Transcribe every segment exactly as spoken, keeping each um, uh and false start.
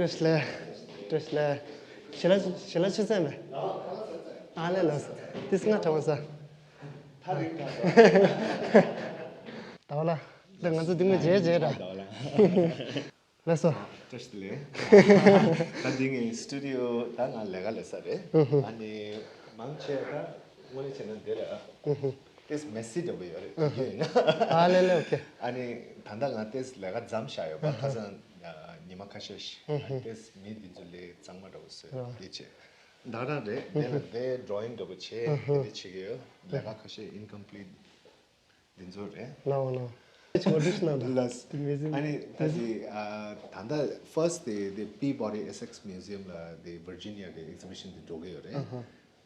བཀྲ་ཤིས་བདེ་ལེགས། བཀྲ་ཤིས་བདེ་ལེགས། ཞལ་ལག་ཞལ་ལག་མཆོད་ཚར་མེད། ཨ་ལས་ལགས། ཏིས་ང་གྲྭ་པ་ས། ད་རིང་གྲྭ་པ། ཟླ་བ་ལགས། ད་ང་ཚོ་འདི་མོ་མཇལ་མཇལ་ར། ཟླ་བ་ལགས། ལགས་སོ། བཀྲ་ཤིས་བདེ་ལེགས། ད་འདི་ངའི་སི་ཊུ་ཌི་ཡོ་ད་ང་ལས་ཀ་ལས་ས་རེད། ཨ་ནི་མང་ཆེ་ད་དངོས་གནས་བྱས་ན་འདི་ལ་ཏིས་མེ་སི་འདྲ་པོ་ཡོད་རེད། ཨ་ལས་ལས། ཨོ་ཁེ། ཨ་ནི་ད་ལྟ་ང་ཏིས་ལས་ཀ་མཚམས་བཞག་ཡོད་པ། ཁ་སང་ཉི་མ་ཁ་ཤས་ཤིག་ཏིས་མི་འདི་ཚོ་ལས་གཙང་མ་འདྲ་པོ་བཟོས་འདི་བྱས། ད་རང་རེད། དེ་ལ་དེ་ཌོ་རོ་ཡིང་འདྲ་པོ་བྱས་དེ་འདྲ་བྱེད་ཀྱི་ཡོད། ལས་ཀ་ཁ་ཤས་ཨིན་ཀམ་པི་ལིཊ་འདི་ཚོ་རེད། ལའོ་ལའོ། ཅིག་ཨོ་ཌི་ཤན་ལ། ལགས། དེ་མི་ཟིན། ཨ་ནི་ད་དེ་ཨ་ད་ལྟ་ཕར་སི་ཊི་དེ་དེ་པི་བྷོ་ཌི་ཨེ་སེག་སི་མིའུ་ཛི་ཡམ་ལ་དེ་ཝར་ཇི་ནི་ཡ་གི་ཨེག་ཛི་བྷི་ཤན་དེ་འགྲོ་གི་ཡོད་རེད།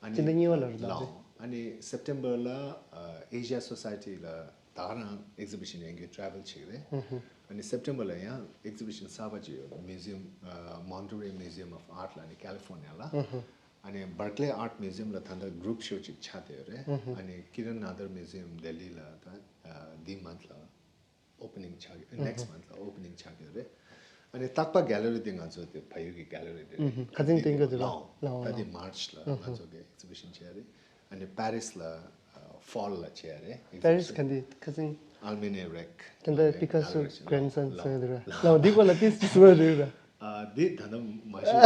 ཨ་ནི་སྤྱི་ཟླ་གཉིས་པ་ལ་རེད་ལགས། ལའོ། ཨ་ནི་སེབ་ཊེམ་བར་ལ་ཨེ་ཤི་ཡ་སོ་སའི་ཊི་ལ་ད་ག་རང་ཨེག་ཛི་བྷི་ཤན་ཡན་གྱི་ཊེ་རེ་ཝལ་བྱེད་ཀྱི་རེད། ཨ་ནི་སེབ་ཊེམ་བར་ལ་ཡང་ཨེག་ཛི་བྷི་ཤན་གསར་པ་ཅིག་ཡོད། མིའུ་ཛི་ཡམ་ཨ་མོན་ཊི་རེ་མིའུ་ཛི་ཡམ་ཨོཕ་ཨརཊ་ལ་ནི་ཀ་ལི་ཕོར་ནི་ཡ་ལ། ཨ་ནི་བར་ཀི་ལེ་ཨརཊ་མིའུ་ཛི་ཡམ་ལ་ད་ལྟ་གུ་རུབ་ཤོ་ཅིག་ཆགས་བསྡད་ཡོད་རེད། ཨ་ནི་ཀི་རན་ནཱ་དར་མིའུ་ཛི་ཡམ་ལྡི་ལི་ལ་ད་ཨ་འདི་མནཐ་ལ་ཨོ་པེ་ནིང་ཆགས་ཡོད། ནེག་སི་མནཐ་ལ་ཨོ་པེ་ནིང་ཆགས་ཡོད་རེད། ཨ་ནི་རྟག་པ་གྷེ་ལ་རི་དེ་ང་ཚོ་དེ་བལ་ཡུལ་གྱི་གྷེ་ལ་རི་དེ་རེད། ཁ་སང་སྟོན་གྱི་འདུག་ལ། ལའོ། ལའོ་ད་དེ་མར་ཆི་ལ་ང་ཚོ་གི་ཨེག་ཛི་བྷི་ཤན་བྱས་རེད། ཨ་ནི་པེ་རི་སི་ལ་ཨ་ཕོལ་ལ་བྱས་རེད། པེ་རི་སི་ག་འདི་ཁ་སང་། ཨལ་མེ་ནེ་རེག་ཨལ་མེ་ནེ་རེག་པི་ཀ་སོ་གྷེ་རན་སོན་ཟེར་ཡོད་རེད། ལའོ་འདི་པ་ལ་ཏིས་ཅི་སུ་རེད་ར། ཨ་འདི་ད་ནམ་མ་ཤེས།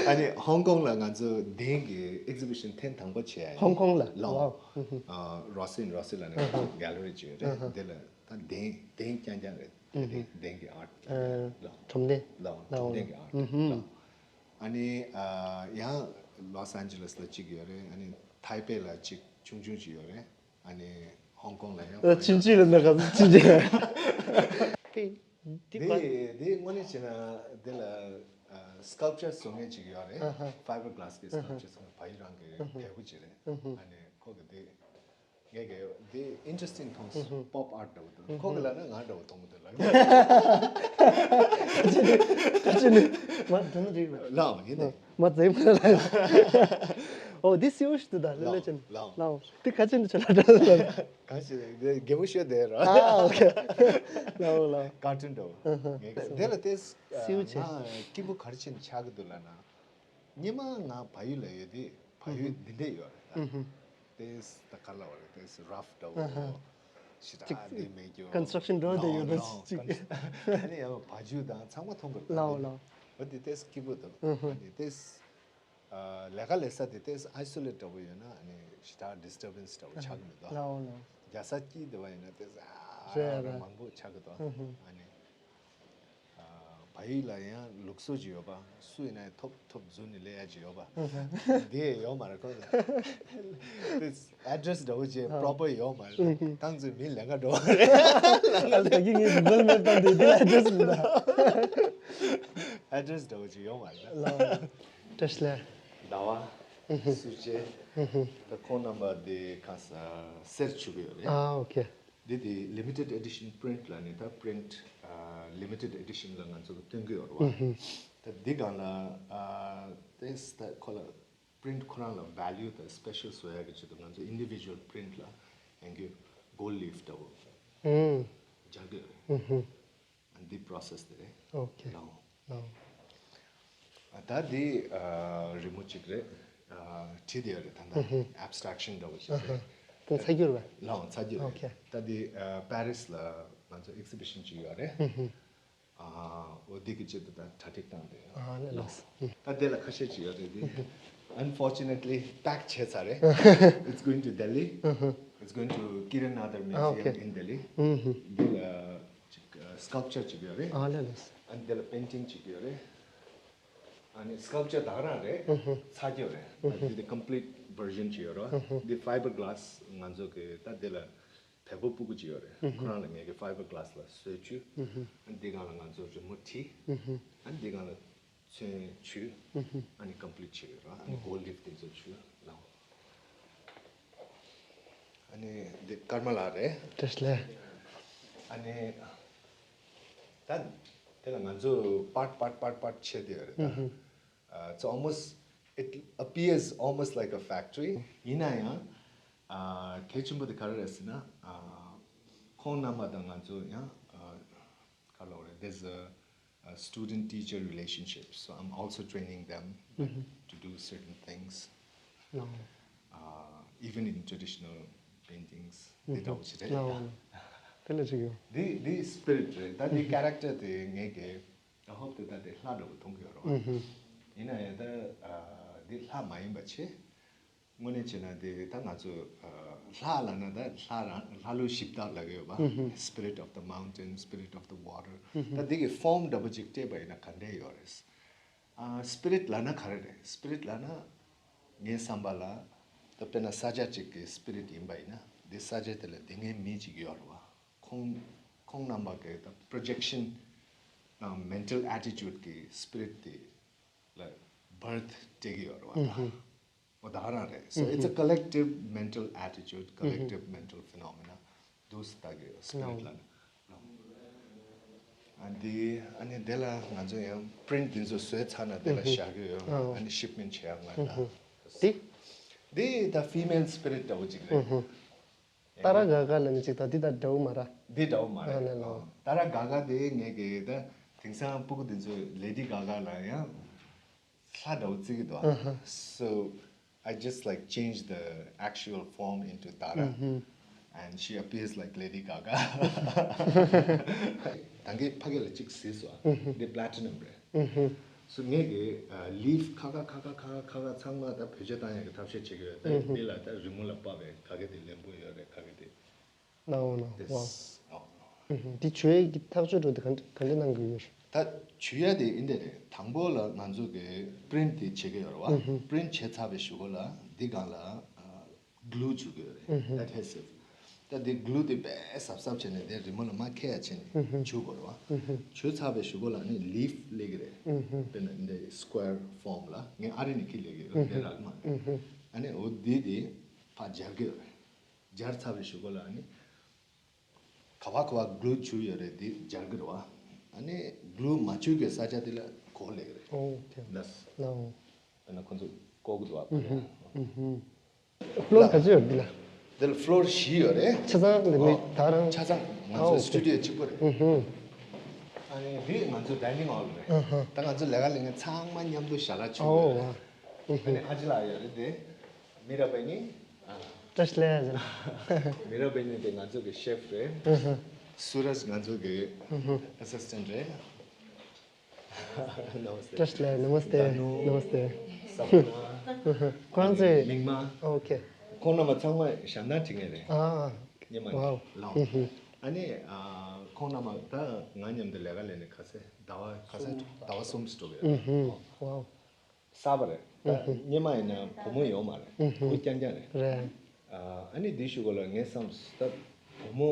ཨ་ནི་ཧོང་ཀོང་ལ་ང་ཚོ་དེང་གི་ཨེག་ཛི་བྷི་ཤན་ཐེངས་དང་པོ་བྱས་ཡ་ཡིན། ཧོང་ཀོང་ལ། ལའོ། ཝའོ། ཨ་རོ་སིན་རོ་སིན་ལ་ནི་ང་ཚོ་གྷེ་ལ་རི་ཅིག་ཡོད་རེད། དེ་ལ་ད་དེང་དེང་རྐྱང་རྐྱང་རེད། དེ་དེང་གི་ཨརཊ་ལའོ། ཁྲོམ་སྡེ། ལའོ། ལའོ་ཁྲོམ་སྡེ་གི་ཨརཊ་ལའོ། ཨ་ནི་ཨ་ཡང་ལོས་ཨན་ཇེ་ལེས་ལ་གཅིག་ཡོད་རེད། ཨ་ནི་ཐའི་པེ་ལ་གཅིག་ཆུང་ཆུང་ཅིག་ཡོད་རེད། ཨ་ནི་ཧོང་ཀོང་ལ་ཡང་ཨ་ཕྱིན་ཅི་ལ་ན་ག་ཕྱིན་ཅི། དེ་དེ་ག་དེ་དེ་དངོས་གནས་བྱས་ན་དེ་ལ་ཨ་སི་ཀལ་པ་ཅར་བཟོ་མཁན་ཅིག་ཡོད་རེད། ཨ་ཧ། ཕའི་བར་གྷ་ལ་སི་གི་སི་ཀལ་པ་ཅར་བཟོ་མཁན་བལ་ཡུལ་རང་གི་ཨ་ཧ། བལ་པོ་ཅིག་རེད། ཨ་ཧ། ཨ་ནི་ཁོ་གི་དེ་ངས་གི་དེ་ཨིན་ཊ་རེ་སི་ཊིང་མཐོང་སོང་། ཨ་ཧ། པོབ་ཨརཊ་འདྲ་པོ་འདུག་ཁོ་གི་ལ་ན་ང་འདྲ་པོ་མཐོང་གི་འདུག་ལབ། ཁ་ཅིག་ནི་ཁ་ཅིག་ནི་མ་དོན་རིག་ལ། ལའོ་ཡིན་ནི། མ་ཛེམ་ལ་ལ། ཨོ་འདི་སིའུ་ཞིག་ཏུ་ད་ལེ་ལེ་ཅན། ལའོ། འདི་ཁ་ཅིག་ནི་ཆ་ལ་འདྲ་ལ། གང་ཞིག་རེད། གད་མོ་ཤོར་བསྡད་ར། ཨ་ཨོ་ཁེ། ལའོ་ལའོ། ཀར་ཊུན་འདྲ་པོ། ཨ་ཧ། ངས་གི་དེ་ལ་ཏེས་སིའུ་ཆེ། ང་སྐྱིད་པོ་ག་རེ་བྱས་ནས་ཆགས་ཀྱི་འདུག་ལབ་ན། སྔོན་མ་ང་བལ་ཡུལ་ལ་ཡོད་དུས་བལ་ཡུལ་འདི་འདྲས་ཡོད་རེད་ད། ཨ་ཧ། ཏེས་ད་ག་ལབ་དགོས་རེད། ཏེས་རབ་འདྲ་པོ། ཨ་ཧ། ཞེ་དྲག་འདི་མེད་རྒྱུ། ཀོན་སི་ཊྲག་ཤན་འགྲོ་བསྡད་ཡོད་པ་ཅིག་ཨ་ནི་ཡང་བ་ཕྱུགས་དང་ཚང་མ་མཐོང་གི་རེད། ལའོ་ལའོ། འོ་དེ་ཏེས་སྐྱིད་པོ་འདུག་ཨ་ཧ། ཨ་ནི་ཏེས་ཨ་ལས་ཀ་ལས་ས་དེ་ཏེས་ཨའི་སོ་ལེཊ་འདྲ་པོ་ཡོད་ན་ཨ་ནི་ཞེ་དྲག་ཌི་སི་ཊར་བན་སི་འདྲ་པོ་ཆགས་ཀྱི་མི་འདུག་ལའོ་ལའོ། རྒྱལ་ས་སྐྱིད་འདི་པ་ཡིན་ན་ཏེས་ཨ་རེད་ར་ར་རེད། མང་པོ་ཆགས་ཀྱི་འདུག་ཨ་ཧ། ཨ་ནི་ཨ་བལ་ཡུལ་ལ་ཡང་ལུགས་སྲོལ་ཅིག་ཡོད་པ། སུ་ཡིན་ན་ཡང་ཐོབ་ཐོབ་འཛུལ་ནས་སླེབས་ཡ་ཅིག་ཡོད་པ། འདི་ཡོད་མ་རེད་ཁོ། ཨེ་ཌི་རེ་སི་འདྲ་པོ་ཅིག་ཨ་པོ་རོ་པར་ཡོད་མ་རེད། ཨ་རྐང་འཛུལ་མི་ལེན་ག་འགྲོ་བ་རེད། ཨ་ད་གིན་ངས་གུ་གལ་མེབ་བཏང་དུས་འདི་ལ་ཨེ་ཌི་རེ་སི་མི་འདུག་ཨེ་ཌི་རེ་སི་འདྲ་པོ་ཅིག་ཡོད་མ་རེད། ལའོ། བཀྲ་ཤིས་བདེ་ལེགས། ཟླ་བ། ཨ་ཧ། སུ་ཅེ། ཨ་ཧ། ད་ཁོང་རྣམ་པ་འདི་ག་ས་གསེར་བྱུག་གི་ཡོད་རེད། ཨ་ཨོ་ཁེ། འདི་དེ་ལི་མི་ཊེཌ་ཨེ་ཌི་ཤན་པི་རིན་ཊི་ལ་ནི་ད་པི་རིན་ཊི་ལི་མི་ཊེཌ་ཨེ་ཌི་ཤན་ལ་ང་ཚོ་གི་སྟོན་གི་ཡོད་རེད་བ། ད་འདི་སྒང་ལ་ཨ་ཏེས་ད་ཁོ་ལ་པི་རིན་ཊི་ཁོ་རང་ལ་ཝེ་ལུ་དང་སི་པེ་ཤལ་བཟོ་ཡ་གི་ཆེད་དུ་ང་ཚོ་ཨིན་ཌི་བི་ཇུ་ཨལ་པི་རིན་ཊི་ལ་ཡང་གི་གོལ་ཌི་ལིཕ་འདྲ་པོ་ཨུམ་སྦྱར་གི་ཡོད་རེད། ཨུམ་ཧུམ། འདི་པོ་རོ་སེ་སི་དེ་རེད། ཨོ་ཁེ། ལའོ། ལའོ། ཨ་ད་འདི་ཨ་རི་མོ་གཅིག་རེད། ཨ་བྲིས་བསྡད་ཡོད་རེད་ད་ལྟ། ཨ་ཧ། ཨེབ་སི་ཊེག་ཤན་འདྲ་པོ་ཞིག་ཨ་ཧ། རེད། དེ་ཚ་རྒྱུ་རེད་པས། ལའོ་ཚ་རྒྱུ་རེད། ཨོ་ཁེ། ད་འདི་ཨ་པེ་རི་སི་ལ་ང་ཚོ་ཨེག་ཛི་བྷི་ཤན་ཅིག་ཡོད་རེད། ཨ་ཧ། ཨ་འོ་འདི་གི་ཆེད་དུ་ད་གྲ་སྒྲིག་བཏང་བསྡད་ཡོད། ཨ་ནི་ལགས། ད་དེ་ལ་ཁ་ཤས་ཅིག་ཡོད་རེད་དེ། Unfortunately pack བྱས་ཚར་རེད། It's going to Delhi. It's going to Kiran Nadar Museum in Delhi. འདི་ལ་ཅིག་སི་ཀལ་པ་ཅར་ཅིག་ཡོད་རེད། ཨ་ནི་ལགས། ཨ་ནི་དེ་ལ་པེན་ཊིང་ཅིག་ཡོད་རེད། ཨ་ནི་སི་ཀལ་པ་ཅར་ད་ག་རང་རེད། ཚ་རྒྱུ་རེད། འདི་དེ་ཀམ་པི་ལིཊ་བར་ཤན་ཅིག་ཡོད་རེད། འདི་ཕའི་བར་གྷ་ལ་སི་ང་ཚོ་གི་ད་དེ་ལ་བལ་པོ་སྤུ་གུ་ཅིག་ཡོད་རེད། ཁོ་རང་ལ་ངས་ཀྱི་ཕའི་བར་གྷ་ལ་སི་ལ་བཟོས་བཅུག་འདི་སྒང་ལ་ང་ཚོ་རི་མོ་བྲིས། ཨ་ནི་འདི་སྒང་ལ་ཚོན་བྱུགས། ཨ་ནི་ཀམ་པི་ལིཊ་བྱས་ཡོད་རེད། ཨ་ནི་གོལ་ཌི་ལིཕ་དེ་ཚོ་བྱུགས་ལའོ། ཨ་ནི་འདི་ཀརྨ་ལགས་རེད། བཀྲ་ཤིས་བདེ་ལེགས། ཨ་ནི་ད་དེ་ལ་ང་ཚོ་པར་ཊི་པར་ཊི་པར་ཊི་པར་ཊི་བྱས་བསྡད་ཡོད་རེད་ད། Uh, it's almost, it appears almost like a factory. ཡིན་ན་ཡང་ཨ་གལ་ཆེན་པོ་དེ་ག་རེ་རེད་ཟེར་ན། ཨ་ཁོང་རྣམ་པ་དང་ང་ཚོ་ཡང་ཨ་ག་ལབ་དགོས་རེད། There's a uh, student teacher relationship. So I'm also training them, like, to do certain things, uh, even in traditional paintings. དེ་འདྲ་བོ་ཞིག་རེད། དེ་ལ་ཅིག་ཡོད། འདི་འདི་spirit རེད། ད་འདི་character དེ་ངས་ཀྱི། I hope དེ་ད་དེ་ལྷ་འདྲ་བོ་མཐོང་གི་ཡོད་རེད་བ། ཡིན་ན་ཡང་ད་འདི་ལྷ་མ་ཡིན་པ་བྱས། དངོས་གནས་བྱས་ན་དེ་ད་ང་ཚོ་ལྷ་ལབ་ན་ད་ལྷ་རང་ལྷ་ཀླུ་གཞི་བདག་ལབ་ཀྱི་ཡོད་པ། Spirit of the mountain, spirit of the water. ད་དེ་གི་form འདྲ་པོ་ཅིག་སྤྲད་པ་ཡིན་ན་ག་འདྲས་ཡོད་རེད། ཨ། spirit ལབ་ན་ག་རེ་རེད། spirit ལབ་ན་ངའི་བསམ་པ་ལ་ད་དཔེར་ན་ས་ཆ་གཅིག་གི་spirit ཡིན་པ་ཡིན་ན་དེ་ས་ཆ་དེ་ལ་དེ་སྔའི་མི་གཅིག་ཡོད་རེད་བ། ཁོང་ཁོང་རྣམ་པ་གི་ད་projection དང་mental attitude གི་spirit དེ་ལ་birth སྤྲད་ཀྱི་ཡོད་རེད་བ་ད། འོ་ད་ག་རང་རེད། So it's a collective mental attitude, collective mental phenomena. འདུག་སེ་ལྟ་གི་ཡོད། spirit ལབ་ན། ཨ་འདི་ཨ་ནི་དེ་ལ་ང་ཚོ་ཡང་print འདི་ཚོ་བཟོས་ཚར་ན་དེ་ལ་བཞག་གི་ཡོད། ཨ་ནི་shipment བྱེད་ཡག་ང་ད། འདི། འདི་ད་female spirit འདྲ་བོ་ཅིག་རེད། ཏཱ་ར་ག་ག་ལབ་ནི་ཅིག་ད་འདི་དང་འདྲ་བོ་མ་རེད། འདི་འདྲ་བོ་མ་རེད། ཨ་ནི་ལོ། ཏཱ་ར་ག་ག་དེ་ངས་གི་ད་དེང་སང་སྤུ་གུ་འདི་ཚོས་Lady Gaga ལ་ཡང་། ལྷ་འདྲ་བོ་བརྩི་གི་འདུག་ཨ། So I just, like, changed the actual form into Tara, and she appears like Lady Gaga. ད་གིན་ཕ་གི་ལ་གཅིག་གཟིགས་སོང་ཨ། འདི་platinum རེད། So ངས་གི་ཨ་leaf ཁ་ཁ་ཁ་ཁ་ཁ་ཁ་ཁ་ཚང་མ་ད་བེད་སྤྱོད་བཏང་ཡག་གི་ཐབས་ཤེས་བྱེད་ཀྱི་ཡོད། ད་འདི་ལ་ད་རི་མོ་ལ་དཔག་པའི་ག་གེ་དེ་ལེན་པོ་ཡོད་རེད། ག་གེ་དེ། ནའོ་ནའོ། ཝའོ། འདི་བྱུག་ཡས་ཀྱི་ཐག་གཅོད་འགྲོ་དེ་ག་འདྲ་ག་འདྲ་གནང་གི་ཡོད། ད་བྱུག་ཡས་དེ་ཨིན་དེ་རེད། དང་པོ་ལ་ང་ཚོ་གི་print དེ་བྱེད་ཀྱི་ཡོད་རེད་བ། print བྱས་ཚར་བའི་གཞུག་གུ་ལ་འདི་སྒང་ལ་glue བྱུག་གི་ཡོད་རེད། adhesive། ད་འདི་glue དེ་དཔེ་གཟབ་གཟབ་བྱས་ནས་དེ་རི་མོ་ལ་མར་འཁེལ་ཡ་བྱས་ནས་བྱུག་དགོས་རེད་བ། བྱུག་ཚར་བའི་གཞུག་གུ་ལ་ནི་leaf སླེབས་ཀྱི་རེད། དཔེར་ན་འདི་square form ལ་ངས་ཨ་རི་ནས་ཁྱེར་སླེབས་ཀྱི་ཡོད། འདི་རག་མ་རེད། ཨ་ནི་འོ་འདི་དེ་ཕར་སྦྱར་གྱི་ཡོད་རེད། སྦྱར་ཚར་བའི་གཞུག་གུ་ལ་ནི་ག་བ་ག་བ་glue བྱུག་ཡོད་རེད་དེ་སྦྱར་གྱི་རེད་བ། ཨ་ནི་glue མ་བྱུག་གི་ས་ཆ་དེ་ལ་གོ་ལེགས་རེད། ཨོ་ཁེ། ལགས། ལའོ། ཨ་ནི་ཁོ་ཚོ་བཀོག་གི་འདུག་ཨ་ཁོ་ལ། ཨུ་ཧུམ། floor ག་ཚོད་ཡོད་འདི་ལ། འདི་ལ་floor བཞི་ཡོད་རེད། ཆ་ཚང་འདི་མི་ད་རང་། ཆ་ཚང་ང་ཨོ་ཚོ་ཁེ། studio གཅིག་པོ་རེད། ཨུ་ཧུམ། ཨ་ནི་འདི་ང་ཚོ་dining hall རེད། ཨུ་ཧུམ། ད་ང་ཚོ་ལས་ཀ་ལས་མཁན་ཚང་མ་མཉམ་དུ་ཞལ་ལག་མཆོད་ཨོ་ཡོད་རེད། ཨ་ནི་ཨ་ཅེ་ལགས་ཡོད་རེད་དེ། མི་ར་པ་ནི། ཨ། བཀྲ་ཤིས་བདེ་ལེགས། མི་ར་པ་ནི་དེ་ང་ཚོ་གི་chef རེད། ཨུ་ཧུ། སུ་རཱཇ་ང་ཚོ་གི་ཨུ་ཧུ། assistant རེད། ནམ་སྟེ། བཀྲ་ཤིས་བདེ་ལེགས། ནམ་སྟེ། ནམ་སྟེ། ས་ཕོ་ན། ཨུ་ཧུ། ཁོ་རང་ཚོས། མིག་དམར། ཨོ་ཁེ། ཁོང་རྣམ་པ་ཚང་མ་ཞལ་འདང་བྱེད་མཁན་རེད། ཨ། སྙེ་མ་ཝའོ། ལའོ། ཨུ་ཧུ། ཨ་ནི་ཨ་ཁོང་རྣམ་པ་ད་ང་མཉམ་དུ་ལས་ཀ་ལས་ནས་ག་ཚོད་ཟླ་བ་ག་ཚོད་ཟླ་བ་གསུམ་ཙམ་འགྲོ་གི་ཡོད། ཨུ་ཧུ། ཝའོ། གསར་པ་རེད། ད་སྙེ་མ་ཡིན་ན་བུ་མོ་ཡོད་མ་རེད། བུ་རྐྱང་རྐྱང་རེད། རེད། ཨ་ནི་དེའི་གཞུག་གུ་ལ་ངས་བསམས་ད་བུ་མོ་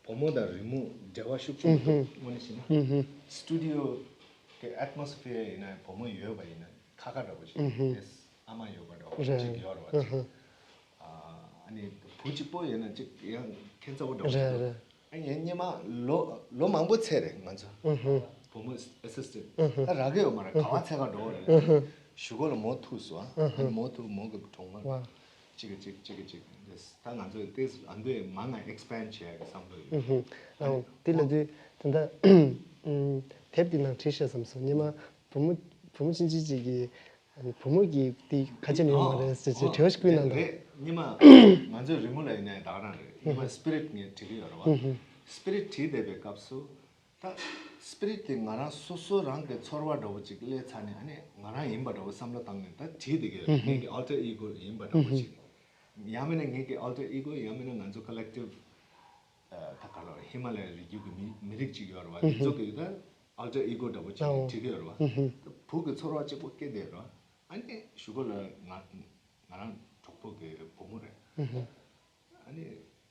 བུ་མོ་དང་རི་མོ་འབྲེལ་བ་ཤུགས་ཆེན་པོ་འདུག་དངོས་གནས་བྱས་ན། སི་ཊུ་ཌི་ཡོ་གི་ཨེཊ་མོ་སི་ཕི་ཡར་ཡིན་ན་བུ་མོ་ཡོད་པ་ཡིན་ན་ཁ་ཁ་འདྲ་པོ་ཞིག་རེད། ཨ་མ་ཡོད་པ་འདྲ་པོ་ཞིག་ཡོད་རེད་བ། ཅིག་ཨ་ནི་བུ་གཅིག་པོ་ཡོད་ན་ཅིག་ཡང་ཁྱད་མཚར་པོ་འདྲ་པོ་ཞིག་འདུག་རེད་རེད། ཨ་ངའི་སྙེ་མ་ལོ་ལོ་མང་པོ་ཚད་རེད་ང་ཚོ། ཨུ་ཧུ། བུ་མོ་ཨེ་སི་སི་ཊེན་ཊི། ཨུ་ཧུ། ད་རག་གི་ཡོད་མ་རེད། ག་བ་ཚད་ག་འགྲོ་བ་རེད། ཨུ་ཧུ། གཞུག་གུ་ལ་མོ་ཐུག་སོང་། ཨ་ཨུ་ཧུ། མོ་ཐུག་མོ་གི་གྲོང་ཁྱེར། ཝ། གཅིག་གི་གཅིག་གཅིག་གི་གཅིག་རེད། ད་ང་ཚོ་ཏེས་ཨ་མདོའི་མང་ང་ཨེག་སི་པེན་ཌི་བྱེད་ཡག་གི་བསམ་བློ་ཡོད། ཨུ་ཧུ། ཨ་ནི་དེ་ལ་དུས་ད་ལྟ་དེབ་འདི་ནང་བྲིས་ཤག་བསམ་སོང་། སྙེ་མ་བུ་མོ་བུ་མོ་ཆུང་ཆུང་གཅིག་གིས། བུ་མོ་གི་དེ་ཁ་ཆེམས་ཡོད་མ་རེད་ཟེར་ཅེས་དྲི་བ་ཞིག་བསྐུར་གནང་དང་། རེད། སྙེ་མ་ང་ཚོའི་རི་མོ་ལ་ཡིན་ནའི་ད་ག་རང་རེད། སྙེ་མ་སི་པི་རིཊ་ངས་བྲིས་ཀྱི་ཡོད་རེད་བ། སི་པི་རིཊ་བྲིས་བསྡད་པའི་སྐབས་སུ་ད་སི་པི་རིཊ་དེ་ང་རང་སོ་སོ་རང་གི་ཚོར་བ་འདྲ་བོ་ཅིག་སླེབས་ཚར་ནས་ཨ་ནི་ང་རང་ཡིན་པ་འདྲ་བོ་བསམ་བློ་བཏང་ནས་ད་བྲིས་བསྡད་ཀྱི་ཡོད་རེད། ངེད་ཀྱི་ཨལ་ཊར་ཨི་གོ་ཡིན་པ་འདྲ་བོ་ཅིག་ཡང་མིན་ན་ངེད་ཀྱི་ཨལ་ཊར་ཨི་གོ་ཡང་མིན་ན་ང་ཚོ་ཀོ་ལེག་ཊིབ་ད་ག་ལ་ཧི་མ་ལ་ཡའི་རི་རྒྱུད་ཀྱི་མི་མི་རིགས་ཅིག་ཡོད་རེད་བ། དེ་ཚོ་གི་ད་ཨལ་ཊར་ཨི་གོ་འདྲ་བོ་ཅིག་བྲིས་ཀྱི་ཡོད་རེད་བ། ད་བུ་གི་ཚོར་བ་གཅིག་པོ་སྐྱེས་བསྡད་རེད་བ། ཨ་ནི་གཞུག་གུ་ལ་ང་ང་རང་གྲོགས་པོ་གི་བུ་མོ་རེད། ཨ་ནི་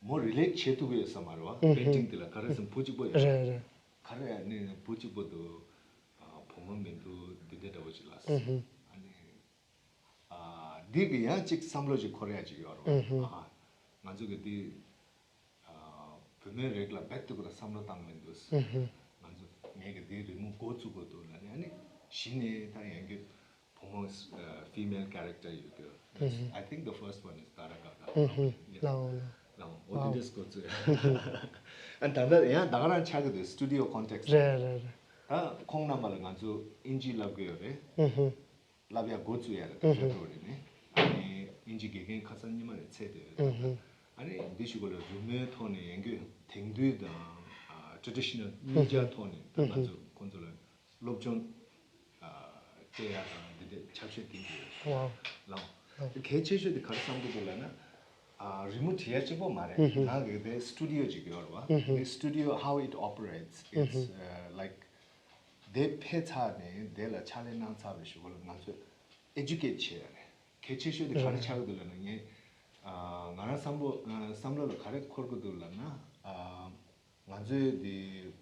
མོ་རི་ལེཊ་བྱེད་ཐུབ་ཀྱི་ཡོད་ས་མ་རེད་བ། པེན་ཊིང་དེ་ལ་ག་རེ་ཟེར་ན་བུ་གཅིག་པོ་ཡོད་རེད། རེད་རེད། ག་རེ་ཨ་ནི་བུ་གཅིག་པོ་འདུག་ཨ་བུ་མོ་མི་འདུག་འདི་འདྲ་འདྲ་བོ་ཅིག་ལ། ཨ་ནི་ཨ་འདི་གི་ཡང་གཅིག་བསམ་བློ་ཅིག་འཁོར་ཡ་ཅིག་ཡོད་རེད་བ། ཨ་ང་ཚོ་གི་འདི་ཨ་བུད་མེད་རིགས་ལ་རྦད་དེ་ཁོ་རང་བསམ་བློ་བཏང་མི་འདུག་ང་ཚོ་ངས་གི་འདི་རི་མོ་འགོ་བཙུགས་དགོས་འདུག་ལབ་ནས་ཨ་ནི་གཞི་ནས་ད་ཡང་གི་བུ་མོ་ཨ་ཕི་མེལ་ཀེ་རེག་ཊར་ཡོད་གི། I think the first one is Tara Gaga. ལའོ་ལའོ། ལའོ། འོ་དེ་འདྲས་འགོ་བཙུགས། ཨ་ད་ལྟ་ཡང་ད་ག་རང་ཆགས་ཀྱི་འདུག་སི་ཊུ་ཌི་ཡོ་ཀོན་ཊེག་སི། རེད་རེད་རེད། ད་ཁོང་རྣམ་པ་ལ་ང་ཚོ་ཨིན་ཇི་བསླབ་གི་ཡོད་རེད། ཨུ་ཧུ། བསླབ་ཡ་འགོ་བཙུགས་ཡ་རེད། ད་ཨུ་ཧུ། རྒྱ་ཐོག་རེད་ནས། ཨ་ནི་ཨིན་ཇི་དགེ་རྒན་ཁ་སང་ཉི་མ་རེད་ཚད་དེ་ཡོད། ཨུ་ཧུ། ཨ་ནི་འདི་ཞུ་གོ་ལ་རི་མོའི་ཐོག་ནས་ཡན་གོས་དེང་དུས་དང་ཨ་ཊེ་ཌི་ཤི་ནལ་གཉིས་ཆ་ཐོག་ནས་ད་ང་ཚོ་ཁོང་ཚོ་ལ་སློབ་སྦྱོང་ཨ་སྤྲད་ཡ་དང་འདི་འདྲ་ཕྱག་ཤོད་སྟེར་གྱི་ཡོད། ཝའོ། ལའོ། ཝའོ། གལ་ཆེ་ཤོས་དེ་ག་རེ་བསམ་གྱི་འདུག་ལབ་ན། ཨ་རི་མོ་བྲིས་ཡ་གཅིག་པོ་མ་རེད། ཨུ་ཧུ། ང་གི་དེ་སི་ཊུ་ཌི་ཡོ་ཅིག་ཡོད་རེད་བ། ཨུ་ཧུ། དེ་སི་ཊུ་ཌི་ཡོ་how it operates, it's, ཨ་like དེ་ཕེབས་ཚར་ནས་དེ་ལ་ཕྱག་ལས་གནང་ཚར་བའི་གཞུག་གུ་ལ་ང་ཚོས་ཨེ་ཌུ་ཀེ་ཊི་བྱེད་ཡ་རེད། གལ་ཆེ་ཤོས་དེ་ག་རེ་ཆགས་ཀྱི་འདུག་ལབ་ན། ངས་ཨ་ང་རང་བསམ་བློ་ཨ་བསམ་བློ་ལ་ག་རེ་འཁོར་གྱི་འདུག་ལབ་ན། ཨ་ང་ཚོའི་འདི་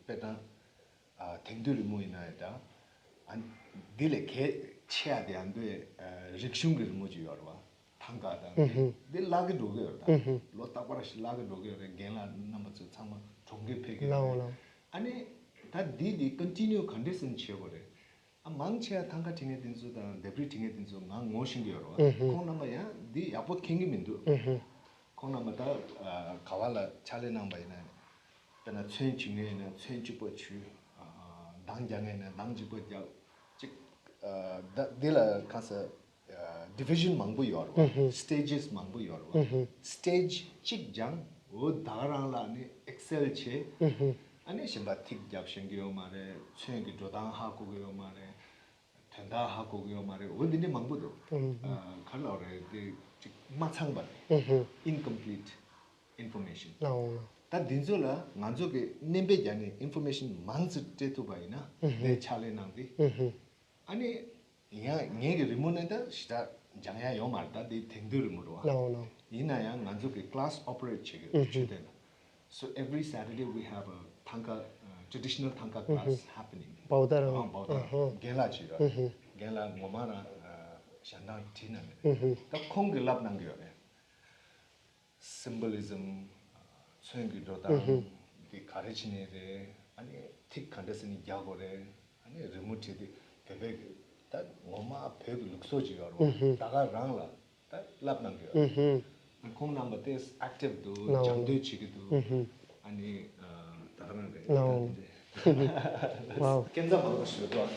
དཔེ་དང་ཨ་དེང་དུས་རི་མོ་ཡིན་ན་ཡང་འདྲ། ཨ་འདི་ལས་གལ་ཆེ་ཡ་དེ་ཨ་འདི་ཨ་རིག་གཞུང་གི་རི་མོ་ཅིག་ཡོད་རེད་བ། ཐང་ག་དང་ཨུ་ཧུ། འདི་བརླག་གི་འགྲོ་གི་ཡོད་རེད་ད། ཨུ་ཧུ། ལོ་རྟག་པར་ཞིག་བརླག་གི་འགྲོ་གི་ཡོད་རེད། རྒན་ལགས་རྣམ་པ་ཚོ་ཚང་མ་གྲོངས་གི་ཕེབས་གི་ཡོད་ལའོ་རེད། ལའོ། ཨ་ནི་ད་འདི་འདི་ཀོན་ཊི་ནིའུ་ག་འདྲས་སེ་བྱེད་དགོས་རེད། ཨ་མང་ཆེ་བ་ཐང་ག་བྲིས་མཁན་དེ་ཚོ་དང་ལྡེབས་རིས་བྲིས་མཁན་དེ་ཚོ་ང་ངོ་ཤེས་ཀྱི་ཡོད་རེད་བ། ཨུ་ཧུ། ཁོང་རྣམ་པ་ཡང་འདི་ཡག་པོ་མཁྱེན་གྱི་མི་འདུག་ཨུ་ཧུ། ཁོང་རྣམ་པ་ད་ཨ་ག་བ་ལ་ཕྱག་ལས་གནང་པ་ཡིན་ན། དཔེར་ན་ཚོན་བྱུག་མཁན་ཡིན་ན་ཚོན་གཅིག་པོ་བྱུག་ཨ་མདངས་རྒྱག་མཁན་ཡིན་ན་མདངས་གཅིག་པོ་རྒྱག་ཅིག་ཨ་ད་འདི་ལ་གང་ཟེར། ཨ་ཌི་བི་ཤན་མང་པོ་ཡོད་རེད་བ། ཨུ་ཧུ། སི་ཊེ་ཇེས་མང་པོ་ཡོད་རེད་བ། ཨུ་ཧུ། སི་ཊེ་ཇི་གཅིག་སྦྱངས། འོ་ད་ག་རང་ལ་ནི་ཨེག་སེལ་བྱས། ཨུ་ཧུ། ཨ་ནི་གཞན་པ་ཐིག་རྒྱབ་ཤེས་ཀྱི་ཡོད་མ་རེད། ཚོན་གྱི་འགྲོ་སྟངས་ཧ་གོ་གི་ཡོད་མ་རེད། དོན་དག་ཧ་གོ་གི་ཡོད་མ་རེད། འོ་འདི་འདྲ་མང་པོ་འདུག་ཨུ་ཧུ། ཨ་ག་ལབ་རེད། འདི་ཅིག་མ་ཚང་པ་རེད། ཨུ་ཧུ། ཨིན་ཀམ་པི་ལིཊ་ཨིན་ཕོར་མེ་ཤན། ལའོ། ད་འདི་ཚོ་ལ་ང་ཚོ་གི་སྣོན་པ་བརྒྱབ་ནས་ཨིན་ཕོར་མེ་ཤན་མང་ཙམ་སྤྲད་ཐུབ་པ་ཡིན་ན། ཨུ་ཧུ། དེ་ཕྱག་ལས་གནང་སྟེ། ཨུ་ཧུ། ཨ་ནི། ཡང་ངའི་གི་རི་མོ་ནི་ད་ཞེ་དྲག་སྦྱང་ཡ་ཡོད་མ་རེད། ད་དེ་དེང་དུས་རི་མོ་རེད་བ། ལའོ་ལའོ། ཡིན་ན་ཡང་ང་ཚོ་གི་ཀི་ལ་སི་ཨོ་པ་རེཊ་བྱེད་ཀྱི་ཡོད། ཨུ་ཧུ། ཆུ་དེ་ན། So every Saturday we have a Thangka, uh, traditional Thangka class happening. བའོ་ད་རང་། ཨ་བའོ་ད་རང་། ཨུ་ཧུ། རྒན་ལགས་ཅིག་ཡོད། ཨུ་ཧུ། རྒན་ལགས་ངོ་མ་རང་ཞལ་འདང་བྲིས་གནང་གི་རེད། ཨུ་ཧུ། ད་ཁོང་གིས་བསླབ་གནང་གི་ཡོད་རེད། སིམ་བོ་ལི་ཛམ། ཚོན་གྱི་འགྲོ་སྟངས་དེ་ག་རེ་བྱེད་ནི་རེད། ཨ་ནི་ཐིག་ག་འདྲ་སེ་ནི་རྒྱག་དགོས་རེད། ཨ་ནི་རི་མོ་བྲིས་ཏེ་བོད་པའི་གི་ད་ངོ་མ་བོད་ཀྱི་ལུགས་སྲོལ་ཅིག་ཡོད་རེད་བ། ད་ག་རང་ལ་ད་བསླབ་གནང་གི་ཡོད་རེད། ཁོང་རྣམ་པ་ཏོག་ཙམ་ཨེག་ཊིབ་འདུག་སྦྱང་འདོད་བྱེད་ཀྱི་འདུག་ཨ་ནི་ད་ག་རང་རེད། ད་དེ་འདྲ། ཝའོ། སྐྱོན་ཆ་མང་པོ་ཞིག་འདུག་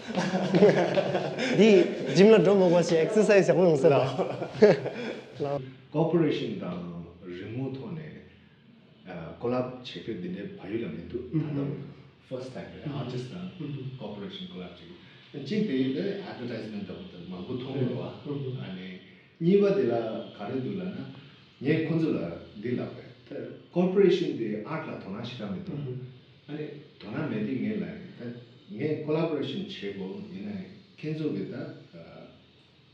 འདི་ཇིམ་ལ་འགྲོ་མ་དགོས་ཤིང་ཨེག་སར་སའིཛ་ཡག་པོ་ཡོང་ས་རེད། ལའོ། ཀོ་པོ་རེ་ཤན་དང་རི་མོ་ཐོག་ནས་ཨ་ཀོ་ལེབ་བྱེད་རྒྱུ་འདི་འདྲའི་བལ་ཡུལ་ལ་མི་འདུག་ད་ལྟ་བར་དུ་ཕར་སི་ཊི་ཊའིམ་རེད། ཨར་ཊིསི་དང་ཀོ་པོ་རེ་ཤན་ཀོ་ལེབ་བྱེད་རྒྱུ། གཅིག་དེ་ཡིན་ཏེ་ཨེཌ་ཝར་ཊའིཛ་མེན་ཊི་འདྲ་པོ་དེ་མང་པོ་མཐོང་གི་རེད་བ། ཨ་ནི་གཉིས་པ་དེ་ལ་ག་རེ་འདུག་ལབ་ན། ངས་ཁོ་ཚོ་ལ་འདི་ལབ་པས། ད་ཀོ་པོ་རེ་ཤན་དེ་ཨརཊ་ལ་དོ་སྣང་ཞེ་དྲག་མི་འདུག་ཨ་ནི་དོ་སྣང་མེད་དུས་ངས་ལབ་ཡིན། ད་ངས་ཀོ་ལེ་བོ་རེ་ཤན་བྱེད་དགོས་ཡིན་ན་ཁྱེད་ཚོ་གི་ད་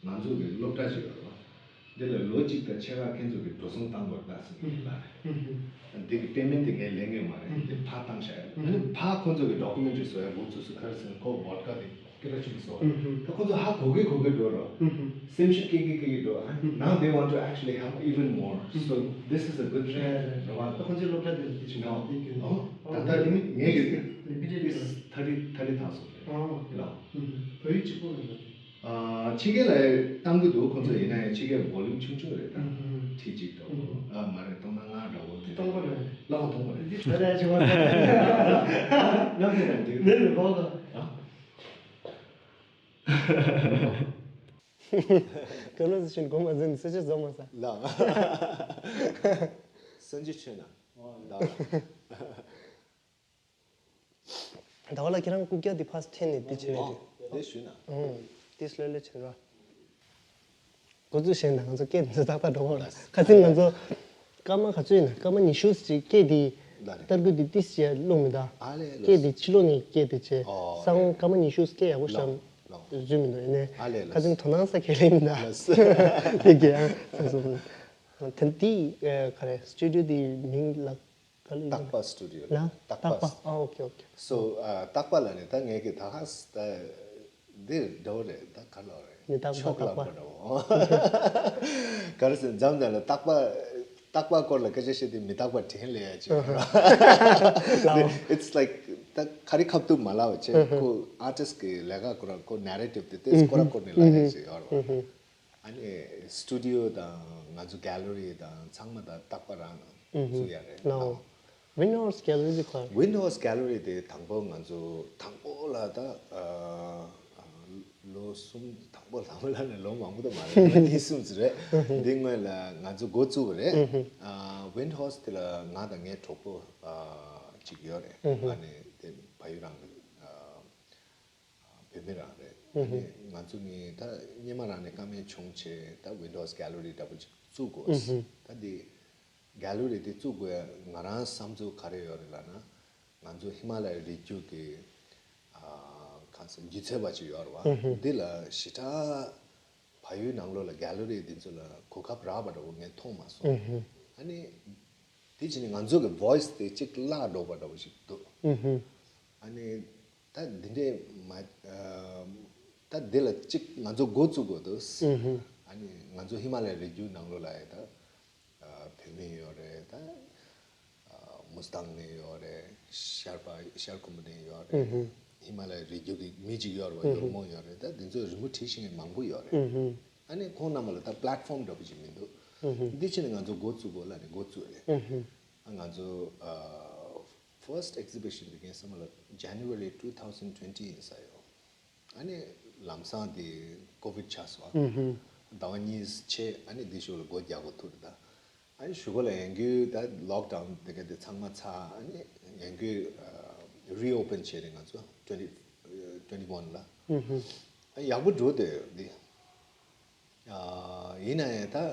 ང་ཚོ་གི་སློབ་གྲྭ་ཅིག་ཡོད་རེད་བ། འདི་ལ་ལོ་གཅིག་དང་ཕྱེད་ཀ་ཁྱེད་ཚོ་གི་འགྲོ་སོང་བཏང་དགོས་རེད་ད་ཟེར་ནས་ལབ་རེད། འདི་གི་པེ་མེན་ཊི་དེ་ངས་ལེན་གི་མ་རེད། འདི་ཕར་བཏང་བཞག་ཡོད། ཨ་ནི་ཕར་ཁོ་ཚོ་གི་ཌོ་ཀུ་མེན་ཊི་རི་བཟོ་ཡ་འགོ་བཙུགས་སོང་། ག་རེ་ཟེར་ན་ཁོ་བོད་ཀ་དེ་སྐད་གྲགས་ཆེན་པོ་བཟོ་བ་རེད། ད་ཁོ་ཚོ་ཧ་གོ་གི་གོ་གི་འགྲོ་རོགས། སེམས་ཤུགས་སྐྱེ་གི་སྐྱེ་གི་འགྲོ། ཨ་ནི་now they want to actually help even more. So this is a good thing. རེད་བ། ད་ཁོ་ཚོའི་སློབ་གྲྭ་དེ་ལ་དེ་བྱུང་བ་དེ་ཀྱི་ད་ལྟ་ངས་ངས་ཀྱི་ཐ་རི་ཐ་རི་ཐག་སོང་རེད། ལ་བོད་ཡིག་གཅིག་པོ་རེད། ཨ་ཕྱི་རྒྱལ་ལ་བཏང་གི་འདུག་ཁོ་ཚོ་ཡིན་ན་ཡང་ཕྱི་རྒྱལ་བོ་ལུམ་ཆུང་ཆུང་རེད་ད། ཁྲི་གཅིག་འདྲ་བོ། ཨ་མ་རེད། སྟོང་ཕྲག་ལྔ་འདྲ་བོ་དེ། སྟོང་པ་རེད། ལ་ཁོ་སྟོང་པ་རེད། འདི་ད་རེད་ཆུང་བ་ད། ནམ་དེ་ནམ་དེ། ནི་རེད་བ་ད། ཨ། ག་ལོ་སི་ཤིན་གོ་མ་ཟིན་སེ་ཆེ་ཛོ་མ་ས། ལ། སན་ཇི་ཆེ་ན། ལ། ཟླ་བ་ལགས་ཁྱེད་རང་རྐུབ་བཀྱག་འདི་ཕར་འཐེན་ནས་འདི་བྱེད་ལས་འདི། དེ་ཞུས་ན། ཨང་། ཏིས་ལོས་ལོས་བྱེད་ར། འགོ་འཛུགས་བྱས་ན་ང་ཚོ་སྐད་འདི་ཚོ་ཏག་ཏག་འགྲོ་གི་རེད། ཁ་སང་ང་ཚོ་སྐར་མ་ག་ཚོད་ཡིན་ན་སྐར་མ་ཉི་ཤུ་ཅིག་སྐད་འདི། ལ་རེད། ཏར་གུ་འདི་ཏིས་བྱས་ཀློག་མི་ད། ཨ་ལས་ལོས། སྐད་འདི་ཕྱི་ལོགས་ནས་སྐད་འདི་བྱས། ཨོ་སང་སྐར་མ་ཉི་ཤུ་སྐད་ཡག་པོ་བཤད། ལོས་ལོས། བཟོས་མི་འདུག་ཡིན་ནའི། ཨ་ལས་ལོས། ཁ་སང་དོ་སྣང་ས་ཁས་ལེན་མི་ད། ལོས། དེ་གས་ཨང་ས་སོ། དེ་འདི་ག་རེ་སི་ཊུ་ཌི་ཡོ་འདི་མིང་ལ། ག་ལ་ཡིན། སྟག་པ་སི་ཊུ་ཌི་ཡོ་ལ། སྟག་པ། སྟག་པ། ཨ་ཨོ་ཁེ་ཨོ་ཁེ། སོ་ཨ་སྟག་པ་ལ་ནི་ད་ངས་ཀྱི་ད་ཧ་ད་འདི་འདྲ་བོ་རེད། ད་ག་ལ་རེད། མི་རྟག་པ་ཕྱོགས་སྟག་པ། གླང་པོ་འདྲ་བོ། ག་རེ་ཟེར་འཛམ་གླིང་ལ་སྟག་པ་སྟག་པ་སྐོར་ལ་སྐད་ཆ་བཤད་དུས་མི་རྟག་པ་དྲན་ལེ་ཡ་ཅིག་ཡོད་རེད། It's like ད་ག་རེ་ཁ་ཐུག་མ་ལབ་བྱས་ཁོ་ཨར་ཊིསི་ཀྱི་ལས་ཀ་ཁོ་རང་ཁོ་ནེ་རེ་ཊིབ་དེ་དེ་སྐོར་སྐོར་ནས་ལབ་ཡ་ཅིག་ཡོད་རེད། ཨ་ནི་སི་ཊུ་ཌི་ཡོ་དང་ང་ཚོ་གེ་ལ་རི་དང་ཚང་མ་ད་སྟག་པ་རང་བཙུགས་ཡ་རེད། ལའོ། Windhorse Gallery དེ་ག་རེ། Windhorse Gallery དེ་དང་པོ་ང་ཚོ་དང་པོ་ལ་ད་ཨ་ལོ་གསུམ། དང་པོ་དང་པོ་ལ་ནི་ལོ་མང་པོ་དུ་མ་རེད། ལོ་གཉིས་གསུམ་ཙམ་རེད། འདི་སྔོན་ལ་ང་ཚོ་འགོ་བཙུགས་པ་རེད། ཨ་Windhorse དེ་ལ་ང་དང་ངའི་གྲོགས་པོ་ཨ་གཅིག་ཡོད་རེད། ཨ་ནི་དེ་ཕ་ཡུལ་རང་གི་ཨ་བོད་མི་རང་རེད། ཨ་ནི་ང་ཚོ་གཉིས་ད་སྔོན་མ་རང་ནས་བཀའ་མོལ་བྱུང་བྱས། ད་Windhorse Gallery འདྲ་པོ་ཅིག་བཙུགས་དགོས། ད་འདི་Gallery དེ་བཙུགས་དགོས་ང་རང་བསམ་ཚུལ་ག་རེ་ཡོད་རེད་ལབ་ན། ང་ཚོ་ཧི་མ་ལ་ཡའི་རི་རྒྱུད་ཀྱི་ཨ་གང་ཟེར་སྒྱུ་རྩལ་པ་ཅིག་ཡོད་རེད་བ། འདི་ལ་ཞེ་དྲག་ཕ་ཡུལ་ནང་ལོགས་ལ་Gallery འདི་ཚོ་ལ་གོ་སྐབས་རག་པ་འདྲ་བོ་ངས་མཐོང་མ་སོང་། ཨ་ནི་དེ་བྱས་ནས་ང་ཚོ་གི་voice དེ་གཅིག་བརླག་འགྲོ་བ་འདྲ་བོ་ཞིག་འདུག་ཨ་ནི་ད་འདི་འདྲས་མ་ཨ་ད་འདི་ལ་གཅིག་ང་ཚོ་འགོ་བཙུགས་དགོས་འདུག་ཨ་ནི་ང་ཚོ་ཧི་མ་ལ་ཡའི་རི་རྒྱུད་ནང་ལོགས་ལ་ཡ་ད་ཨ་བོད་མི་ཡོད་རེད། ད་ཨ་མུ་སི་ཐང་ནས་ཡོད་རེད། ཤར་པ་ཤར་ཁུམ་བུ་ནས་ཡོད་རེད། ཧི་མ་ལ་ཡའི་རི་རྒྱུད་ཀྱི་མི་གཅིག་ཡོད་རེད་བ། ཡོལ་མོ་ཡོད་རེད། ད་འདི་ཚོ་རི་མོ་བྲིས་ཤེས་མཁན་མང་པོ་ཡོད་རེད། ཨ་ནི་ཁོང་རྣམས་ལ་ད་platform འདྲ་པོ་ཅིག་མི་འདུག་འདི་ཕྱིན་ནས་ང་ཚོ་འགོ་བཙུགས་དགོས་ལབ་ནས་འགོ་བཙུགས་རེད། ཨ་ང་ཚོ་ཨ་first exhibition འདི་ངས་བསམ་པ་ལ་January two thousand twenty ཡིན་ས་ཡོད། ཨ་ནི་ལམ་སང་དེ་ཀོ་བིད་ཆགས་སོང་། ཟླ་བ་གཉིས་ཆད། ཨ་ནི་དེ་ཤུགས་ལ་སྒོ་རྒྱག་དགོས་ཐུག་རེད། ད་ཨ་ནི་གཞུག་གུ་ལ་ཡང་རྒྱུ་ད་ལོག་ཌའུན་དེ་ག་དེ་ཚང་མ་ཚར། ཨ་ནི་ཡང་རྒྱུ་རི་ཨོ་པན་བྱས་རེད་ང་ཚོ་twenty twenty one ལ། ཨ་ཡག་པོ་འགྲོ་བསྡད་ཡོད་འདི། ཨ་ཡིན་ན་ཡང་ད་ཨ་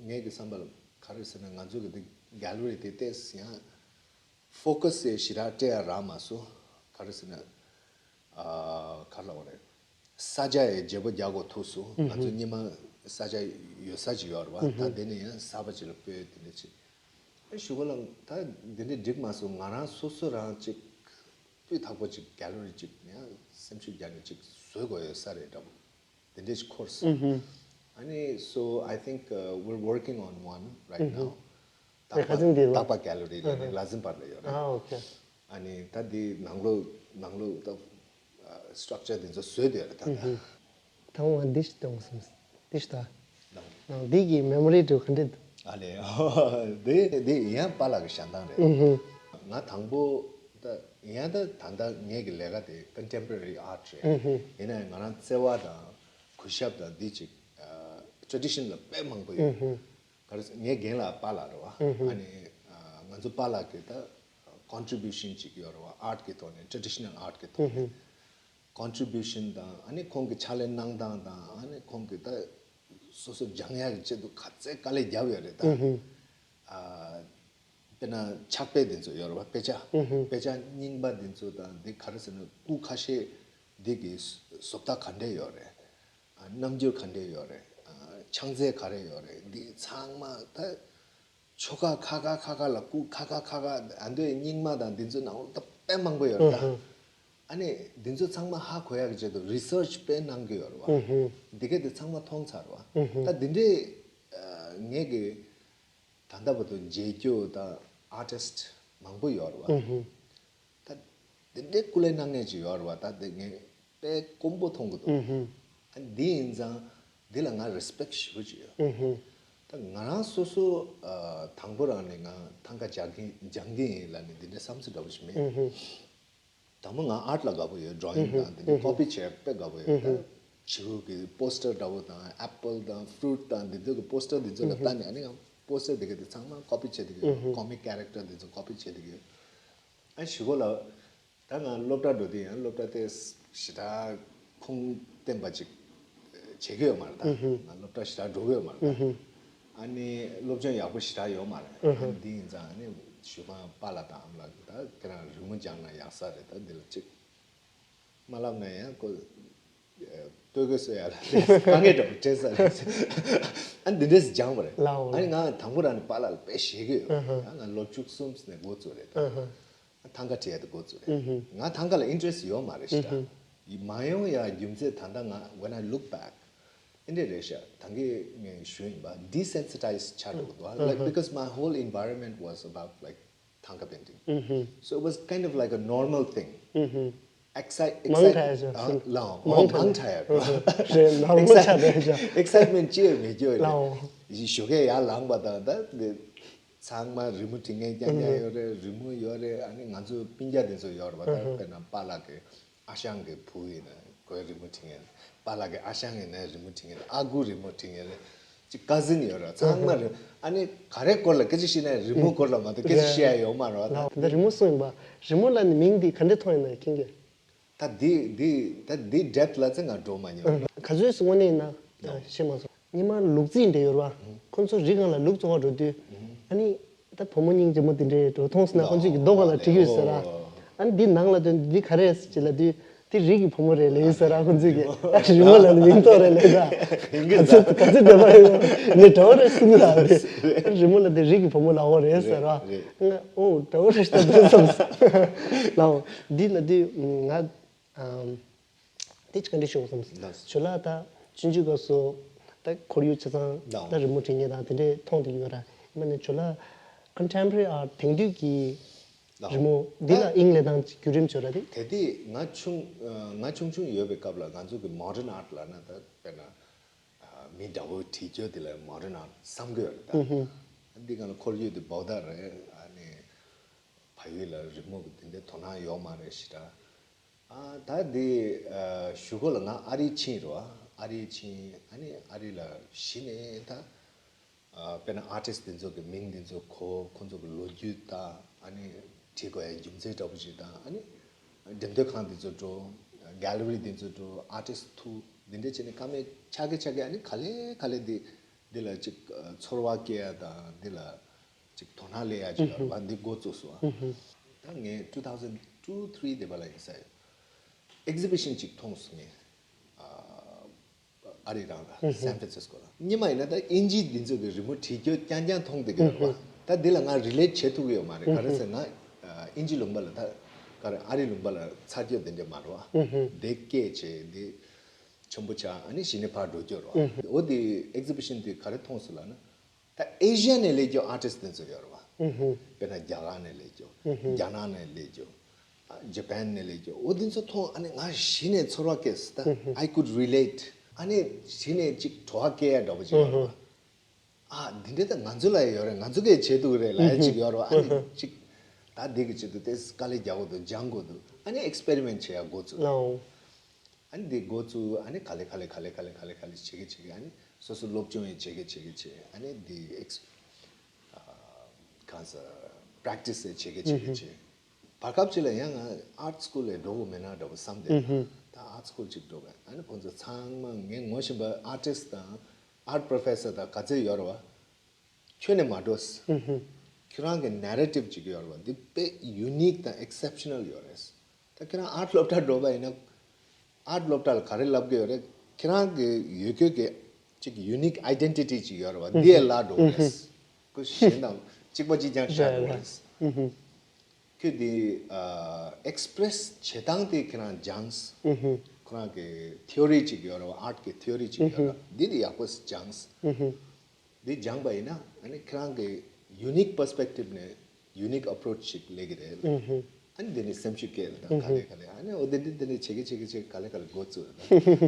ངའི་གི་བསམ་པ་ལ་ག་རེ་ཟེར་ན། ང་ཚོ་གི་འདི་གེ་ལ་རི་དེ་ཏོག་ཙམ་ཡང་ཕོ་ཀ་སི་ཞེ་དྲག་སྤྲད་ཡ་རག་མ་སོང་། ག་རེ་ཟེར་ན། ཨ་ག་རེ་ལབ་དགོས་རེད། ས་ཆ་ཡི་བརྗེ་པོ་རྒྱག་དགོས་ཐུག་སོང་། ང་ཚོ་སྔོན་མ་ས་ཆ་ཡོད་ས་ཅིག་ཡོད་རེད་བ། ད་དེ་ནས་ཡང་གསར་པ་ཅིག་ལ་སྤོས་དེ་འདྲ་ཅིག་ཨ་གཞུག་གུ་ལ་ད་འདི་འདྲ་འགྲིག་མ་སོང་། ང་རང་སོ་སོ་རང་ཅིག་སྤུས་དག་པོ་ཅིག་གེ་ལ་རི་ཅིག་ཡང་སེམས་ཤུགས་རྒྱག་ནས་ཅིག་བཟོ་དགོས་ཡོད་ས་རེད་འདྲ་པོ། དེ་འདྲས་ཀྱི་ཁོར་སི། ཨ་ནི་so I think uh, we're working on one right now. རྟག་པ་རྟག་པ་གེ་ལ་རི་ལ་ནི་ལ་ཟིན་པར་ལ་ཡོད་རེད། ཨ་ནི་ད་འདི་ནང་ལོགས་ནང་ལོགས་ད་སི་ཊྲག་ཅར་དེ་ཚོ་བཟོས་དེ་རེད་ད། ད་འོ་འདི་ཞིག་གཏོང་སོང་། འདི་ཞིག་ད། ནང་འདི་གི་མེ་མོ་རི་འདྲ་ག་འདྲ་འདུག་ཨ་ལེ། འདི་འདི་ཡང་པཱ་ལགས་ཀྱི་ཞལ་ཐང་རེད། ང་དང་པོ་ད་ཡང་ད་ད་ལྟ་ངེད་ཀྱི་ལས་ཀ་དེ་ཀོན་ཊེམ་པོ་རེ་རི་ཨར་ཊི་རེད། ཡིན་ན་ཡང་ང་རང་བརྩེ་བ་དང་གུས་ཞབས་དང་འདི་ཅིག་ཊེ་རེ་ཌི་ཤན་ལ་དཔེ་མང་པོ་ཡོད། ག་རེ་ཟེར་ངའི་རྒན་ལགས་པཱ་ལགས་རེད་བ། ཨ་ནི་ང་ཚོ་པཱ་ལགས་ཀྱི་ད་ཀོན་ཊི་བིའུ་ཤན་ཅིག་ཡོད་རེད་བ། ཨར་ཊི་གི་ཐོག་ནས། ཊེ་རེ་ཌི་ཤ་ནལ་ཨར་ཊི་གི་ཐོག་ནས། ཀོན་ཊི་བིའུ་ཤན་དང་ཨ་ནི་ཁོང་གི་ཕྱག་ལས་གནང་སྟངས་དང་ཨ་ནི་ཁོང་གི་ད་སོ་སོ་སྦྱང་ཡག་གི་ཆེད་དུ་ག་ཚད་དཀའ་ལས་བརྒྱབ་ཡོད་རེད་ད། ཨ་དཔེར་ན་ཕྱག་དཔེ་འདི་ཚོ་ཡོད་རེད་བ། དཔེ་ཆ། དཔེ་ཆ་རྙིང་པ་འདི་ཚོ་དང་འདི་ག་རེ་ཟེར་ན་སྐུ་ཁ་ཤས་འདི་གི་བཟོ་ལྟ་ག་འདྲས་ཡོད་རེད། ཨ་རྣམ་འགྱུར་ག་འདྲས་ཡོད་རེད། ཨ་ཕྱག་རྫས་ག་རེ་ཡོད་རེད། འདི་ཚང་མ་ད་ཆོ་ག་ཁ་ཁ་ཁ་ཁ་ལ་སྐུ་ཁ་ཁ་ཁ་ཁ་ཨ་མདོའི་རྙིང་མ་དང་འདི་ཚོའི་ནང་ལོགས་ད་དཔེ་མང་པོ་ཡོད་རེད་ད། ཨ་ནི་འདི་ཚོ་ཚང་མ་ཧ་གོ་ཡག་གི་ཆེད་དུ་རི་སར་ཆི་དཔེ་གནང་གི་ཡོད་རེད་བ། འདི་གས་དེ་ཚང་མ་མཐོང་ཚར་བ། ད་འདི་འདྲའི་ཨ་ངས་གི་ད་ལྟ་བར་དུ་མཇལ་རྒྱུ་དང་ཨར་ཊིསི་མང་པོ་ཡོད་རེད་བ། ད་དེ་འདྲའི་སྐུ་ལས་གནང་མཁན་ཅིག་ཡོད་རེད་བ། ད་དེ་ངས་དཔེ་དཀོན་པོ་མཐོང་གི་འདུག་ཨ་འདི་ཡིན་ཙང་འདི་ལ་ང་རེ་སི་པེག་ཞེ་པོ་ཅིག་ཡོད། ད་ང་རང་སོ་སོ་ཨ་དང་པོ་རང་ནས་ང་ཐང་ག་སྦྱང་གིན་སྦྱང་གིན་ཡིན་ལབ་ནས་འདི་འདྲའི་བསམ་ཚུལ་འདྲ་པོ་ཞིག་མེད། དང་པོ་ང་ཨར་ཊི་ལ་དགའ་པོ་ཡོད། ཌོ་རོ་ཡིང་དང་འདི་འདྲའི་ཀོ་པི་བྱས་དཔེ་དགའ་པོ་ཡོད། ད་བྱིའུ་གི་པོ་སི་ཊར་འདྲ་པོ་དང་ཨེ་པལ་དང་ཕུ་རུ་ཊི་དང་འདི་ཚོ་གི་པོ་སི་ཊར་འདི་ཚོ་ལ་ལྟ་ནས་ཨ་ནི་ང་པོ་སི་ཊར་འདི་ག་དེ་ཚང་མ་ཀོ་པི་བྱས། འདི་གི་ཀོ་མིག་ཀེ་རེག་ཊར་འདི་ཚོ་ཀོ་པི་བྱས། འདི་གི་ཨ་གཞུག་གུ་ལ་ད་ང་སློབ་གྲྭ་འགྲོ་དུས་ཡང་སློབ་གྲྭ་དེ་ཞེ་དྲག་ཁུངས་ལྡན་པ་ཅིག་བྱེད་ཀྱི་ཡོད་མ་རེད་ད། ང་སློབ་གྲྭ་ཞེ་དྲག་འགྲོ་གི་ཡོད་མ་རེད་ད། ཨ་ནི་སློབ་སྦྱོང་ཡག་པོ་ཞེ་དྲག་ཡོད་མ་རེད། ཨ་ནི་འདི་ཡིན་ཙང་ཨ་ནི་གཞུག་མ་པཱ་ལགས་དང་ཨ་མ་ལགས་ཀྱིས་ད་ཁྱེད་རང་རི་མོ་སྦྱངས་ན་ཡག་ས་རེད། ད་འདི་ལ་ཅིག་མ་ལབ་ན་ཡང་ཁོ་ལྟོ་གོས་གསོལ་ཡག་ལ་དཀའ་ངལ་འདྲ་པོ་འཕྲད་ས་རེད། ཨ་ནི་འདི་འདྲས་སྦྱངས་པ་རེད། ལའོ། ཨ་ནི་ང་དང་པོ་རང་ནས་པཱ་ལགས་ལ་དཔེ་ཞེད་ཀྱི་ཡོད། ཨ་ང་ལོ་བཅུ་གསུམ་ནས་འགོ་བཙུགས་རེད་ད། ཐང་ག་བྲིས་ཡག་དེ་འགོ་བཙུགས་རེད། ང་ཐང་ག་ལ་ཨིན་ཊི་རེ་སི་ཊི་ཡོད་མ་རེད་ཤག་མ་ཡོང་ཡག་རྒྱུ་མཚན་ད་ལྟ་ང་when I look back ཨེ་འདྲས་རེད་ཤག་ད་གིན་ངས་ཞུས་ཡིན་པ། ཌི་སེན་སི་ཊའིཛ་ཆགས་འགྲོ་གི་འདུག like because my whole environment was about like Thangka painting. So it was kind of like a normal thing. Excite, མང་ཐལ་ཡ་ཅིག་ལའོ། མང་ཐལ་ཡ་ཅིག་རེད། ནོར་མལ་ཆགས་ཐལ་ཡ་ཅིག་ཨེག་སའིཊ་མེན་ཊི་ཅི་ཡང་མེད་རྒྱུ་ལའོ། ཞོགས་ཀས་ཡར་ལངས་པ་དང་ད་འདི་ ཚང་མ་རི་མོ་འབྲི་མཁན་རྐྱང་རྐྱང་ཡོད་རེད། རི་མོ་ཡོད་རེད། ཨ་ནི་ང་ཚོ་སྤུན་ཀྱག་དེ་ཚོ་ཡོད་རེད་པ། ད་དཔེར་ན་པཱ་ལགས་ཀྱི་ཨ་ཞང་གི་བུ་ཡིན་ན་ཁོའི་རི་མོ་འབྲི་མཁན། པཱ་ལགས་ཀྱི་ཨ་ཞང་ཡིན་ན་རི་མོ་འབྲི་མཁན། ཨ་ཁུ་རི་མོ་འབྲི་མཁན་རེད། ཅིག་ཀ་ཟིན་ཡོད་རེད། ཚང་མ་རེད། ཨ་ནི་ག་རེ་སྐོར་ལ་སྐད་ཆ་བཤད་ན་རི་མོ་སྐོར་ལ་མ་གཏོགས་སྐད་ཆ་བཤད་ཡ་ཡོད་མ་རེད་པ། ད་ད་རི་མོ་གསུངས་ཡིན་པ། རི་མོ་ལབ་ནས་མིང་འདི་ག་འདྲ་ཐོགས་ཡིན་ན་མཁྱེན་གྱི། ད་འདི་འདི་ད་འདི་depth ལ་ཚེ་ང་འགྲོ་མ་མྱོང་། ག་ཚོད་སུ་དངོས་གནས་ཡིན་ན་ཤེས་མ་སོང་། སྔོན་མ་ལུག་རྫི་འདྲ་ཡོད་རེད་པ། ཁོ་ཚོ་རི་སྒང་ལ་ལུག་འཚོ་བ་འགྲོ་དུས། ཨ་ནི་ད་བུ་མོ་སྙིང་རྗེ་མོ་དེ་འདྲས་འགྲོ་མཐོང་སོང་ན་ཁོ་ཚོས་ཀྱི་རྡོ་སྒང་ལ་བྲིས་ཡོད་ཟེར་ར། ཨ་ནི་འདི་ནང་ལ་དོན་འདི་ག་རེ་ཟེར་ལབ་དུས། དེ་རི་གི་བུ་མོ་རེད་ལབ་ཡོད་ཟེར་ར་ཁོ་ཚོས་ཀྱི། ཨ་རི་མོ་ལབ་ནས་མིང་ཐོགས་རེད་ལབ་ད། ག་ཚོད་ག་ཚོད་བསྡད་པ་ཡོད། ངས་འདྲ་བོ་རེད་གསུང་གི་ལབ་དེ། རི་མོ་ལབ་དེ་རི་གི་བུ་མོ་ལབ་པ་རེད་ཟེར་ར། ང་ཨོ་འདྲ་བོ་རེད་ཤག་འདུག་བསམ་སོང་། ལའོ། འདི་ལབ་དུས་ང་ཨམ། དེ་ཅི་ག་འདྲ་ཞུ་དགོས་བསམ། ལགས། ཇོ་ལགས་ད་ཆུང་ཆུང་སྐབས་སུ་ད་ཁོར་ཡུག་ཆ་ཚང་ལགས། ད་རི་མོ་འབྲི་མཁན་དང་དེ་འདྲས་མཐོང་བསྡད་ཡོད་ར། ཡིན་པ་ནི་ཇོ་ལགས་contemporary art དེང་དུས་ཀྱི་ལགས། རི་མོ་འདི་ལ་ད་དབྱིངས་ལེན་སྟངས་བརྒྱུད་རིམ་ཅིག་ཡོད་ར་དེ། གལ་ཏེ་ང་ཆུང་ང་ཆུང་ཆུང་ཡོད་པའི་སྐབས་ལ་ང་ཚོ་གི་modern art ལབ་ན་ད་དཔེར་ན་མི་འདྲ་བོ་བྲིས་རྒྱུ་དེ་ལ་modern art བསམ་གི་ཡོད་རེད་ད། ཨུ་ཧུ། འདི་སྒང་ལ་ཁོར་ཡུག་དེ་བོག་ད་རེད། ཨ་ནི་ཕ་ཡུལ་ལ་རི་མོ་གི་དེ་འདྲའི་དོ་སྣང་ཡོད་མ་རེད་ཤི་ད། ཨ་ད་འདི་ཨ་གཞུག་གུ་ལ་ང་ཨ་རི་ཕྱིན་རོ། ཨ་རི་ཕྱིན། ཨ་ནི་ཨ་རི་ལ་གཞི་ནས་ད་ཨ་དཔེར་ན་artist འདི་ཚོ་གི་མིང་འདི་ཚོ་གོ། ཁོ་ཚོ་གི་ལོ་རྒྱུས་ད། ཨ་ནི་བྲིས་དགོས་ཡ་རྒྱུ་མཚན་འདྲ་པོ་ཞིག་དང་། ཨ་ནི་འགྲེམས་སྟོན་ཁང་འདི་ཚོ་འགྲོ། gallery འདི་ཚོ་འགྲོ། artist ཐུག་འདི་འདྲ་བྱས་ནས་བཀའ་མོལ་ཆགས་ཀྱི་ཆགས་ཀྱི། ཨ་ནི་ག་ལེ་ག་ལེ་འདི་འདི་ལ་ཅིག་ཚོར་བ་སྐྱེ་ཡ་དང་འདི་ལ། ཅིག་དོ་སྣང་སླེབས་ཡ་ཅིག་ཡོད་རེད་པ། འདི་འགོ་བཙུགས་སོང་། ད་ངས་two thousand two three དེ་བ་ལ་ཡིན་ས་ཡོད། exhibition ཅིག་མཐོང་སོང་ངས། ཨ་རི་རང་ལ་San Francisco ལ། སྔོན་མ་ཡིན་ན་ད་དབྱིན་ཇིའི་འདི་ཚོ་གི་རི་མོ་བྲིས་རྒྱུ་རྐྱང་རྐྱང་མཐོང་བསྡད་ཀྱི་ཡོད་རེད་པ། ད་འདི་ལ་ང་relate བྱེད་ཐུབ་ཀྱི་ཡོད་མ་རེད། ག་རེ་ཟེར་ན་དབྱིན་ཇི་ལུང་པ་ལ་ད་ག་རེ་ཨ་རི་ལུང་པ་ལ་ཚར་རྒྱུ་འདི་འདྲ་མ་རེད་པ། འདི་སྐད་བྱས་འདི་ཆེན་པོ་ཆགས། ཨ་ནི་གཞི་ནས་ཕར་འགྲོ་རྒྱུ་རེད་པ། འོ་འདི་exhibition འདི་ག་རེ་མཐོང་སོང་ལབ་ན། ད་ཨེ་ཤི་ཡ་ནས་སླེབས་རྒྱུ་artist དེ་ཚོ་ཡོད་རེད་པ། དཔེར་ན་རྒྱ་གར་ནས་སླེབས་རྒྱུ། རྒྱ་ནག་ནས་སླེབས་རྒྱུ། ཇ་པན་ནས་སླེབས་རྒྱུ། འོ་དེ་ཚོ་མཐོང་། ཨ་ནི་ང་གཞི་ནས་ཚོར་བ་སྐྱེས་སོང་ད། I could relate. ཨ་ནི་གཞི་ནས་ཅིག་བྲོ་བ་སྐྱེ་ཡ་འདྲ་པོ་ཅིག་ཡོད་རེད་པ། ཨ་འདི་འདྲ་ད་ང་ཚོ་ལ་ཡོད་རེད། ང་ཚོ་གིས་བྱེད་ཐུབ་ཀྱི་རེད་ལབ་ཡ་ཅིག་ཡོད་རེད་པ། ཨ་ནི་ཅིག་ད་འདི་གི་ཆེད་དུ་དེ་དཀའ་ལས་རྒྱག་དགོས་འདུག་སྦྱང་དགོས་འདུག་ཨ་ནི་experiment བྱེད་ཡ་འགོ་བཙུགས། ཨ་ནི་འདི་འགོ་བཙུགས། ཨ་ནི་ག་ལེ་ག་ལེ་ག་ལེ་ག་ལེ་ག་ལེ་ག་ལེ་བྱེད་ཀྱི་བྱེད་ཀྱི། ཨ་ནི་སོ་སོ་སློབ་སྦྱོང་ཡང་བྱེད་ཀྱི་བྱེད་ཀྱི་བྱེད། ཨ་ནི་འདི་ex- ཨ་གང་ཟེར་practice ཡང་བྱེད་ཀྱི་བྱེད་ཀྱི་བྱེད། བར་སྐབས་ཅིག་ལ་ཡང་ང་art school ལ་འགྲོ་དགོས་མེད་ན་འདྲ་པོ་བསམ་སྟེ། ད་art school ཅིག་འགྲོ་དགོས། ཨ་ནི་ཁོང་ཚོ་ཚང་མ་ངས་ངོ་ཤེས་པ་artist དང་art professor དང་ག་ཚོད་ཡོད་རེད་པ། ཁྱོན་ནས་མ་འགྲོ། ཁྱོད་རང་གི་narrative ཅིག་ཡོད་རེད་པ། འདི་དཔེ་unique དང་exceptional ཡོད་རེད། ད་ཁྱོད་རང་art སློབ་གྲྭ་འགྲོ་བ་ཡིན་ན། art སློབ་གྲྭ་ལ་ག་རེ་བསླབ་ཀྱི་ཡོད་རེད། ཁྱོད་རང་གི་ཡོད་རྒྱུ་གི་ཅིག་unique identity ཅིག་ཡོད་རེད་པ། འདི་ཡ་ལ་འགྲོ་བ་རེད། ཁོ་གཞན་དང་གཅིག་པ་གཅིག་རྐྱང་ཆགས་འགྲོ་བ་རེད། ཁྱོད་འདི་ཨ་express བྱེད་སྟངས་དེ་ཁྱོད་རང་སྦྱངས། ཁོ་རང་གི་theory ཅིག་ཡོད་རེད་པ། art གི་theory ཅིག་ཡོད་རེད་པ། འདི་དེ་ཡག་པོ་སྦྱངས། འདི་སྦྱངས་པ་ཡིན་ན་ཨ་ནི་ཁྱེད་རང་གི་unique perspective ནས་unique approach ཞིག་སླེབས་ཀྱི་རེད། ཨ་ནི་འདི་ནས་སེམས་ཤུགས་སྐྱེད་ལ་ད་ག་ལེ་ག་ལེ། ཨ་ནི་འོ་འདི་འདི་འདི་ནས་བྱེད་ཀྱི་བྱེད་ཀྱི་བྱེད་ག་ལེ་ག་ལེ་འགོ་བཙུགས་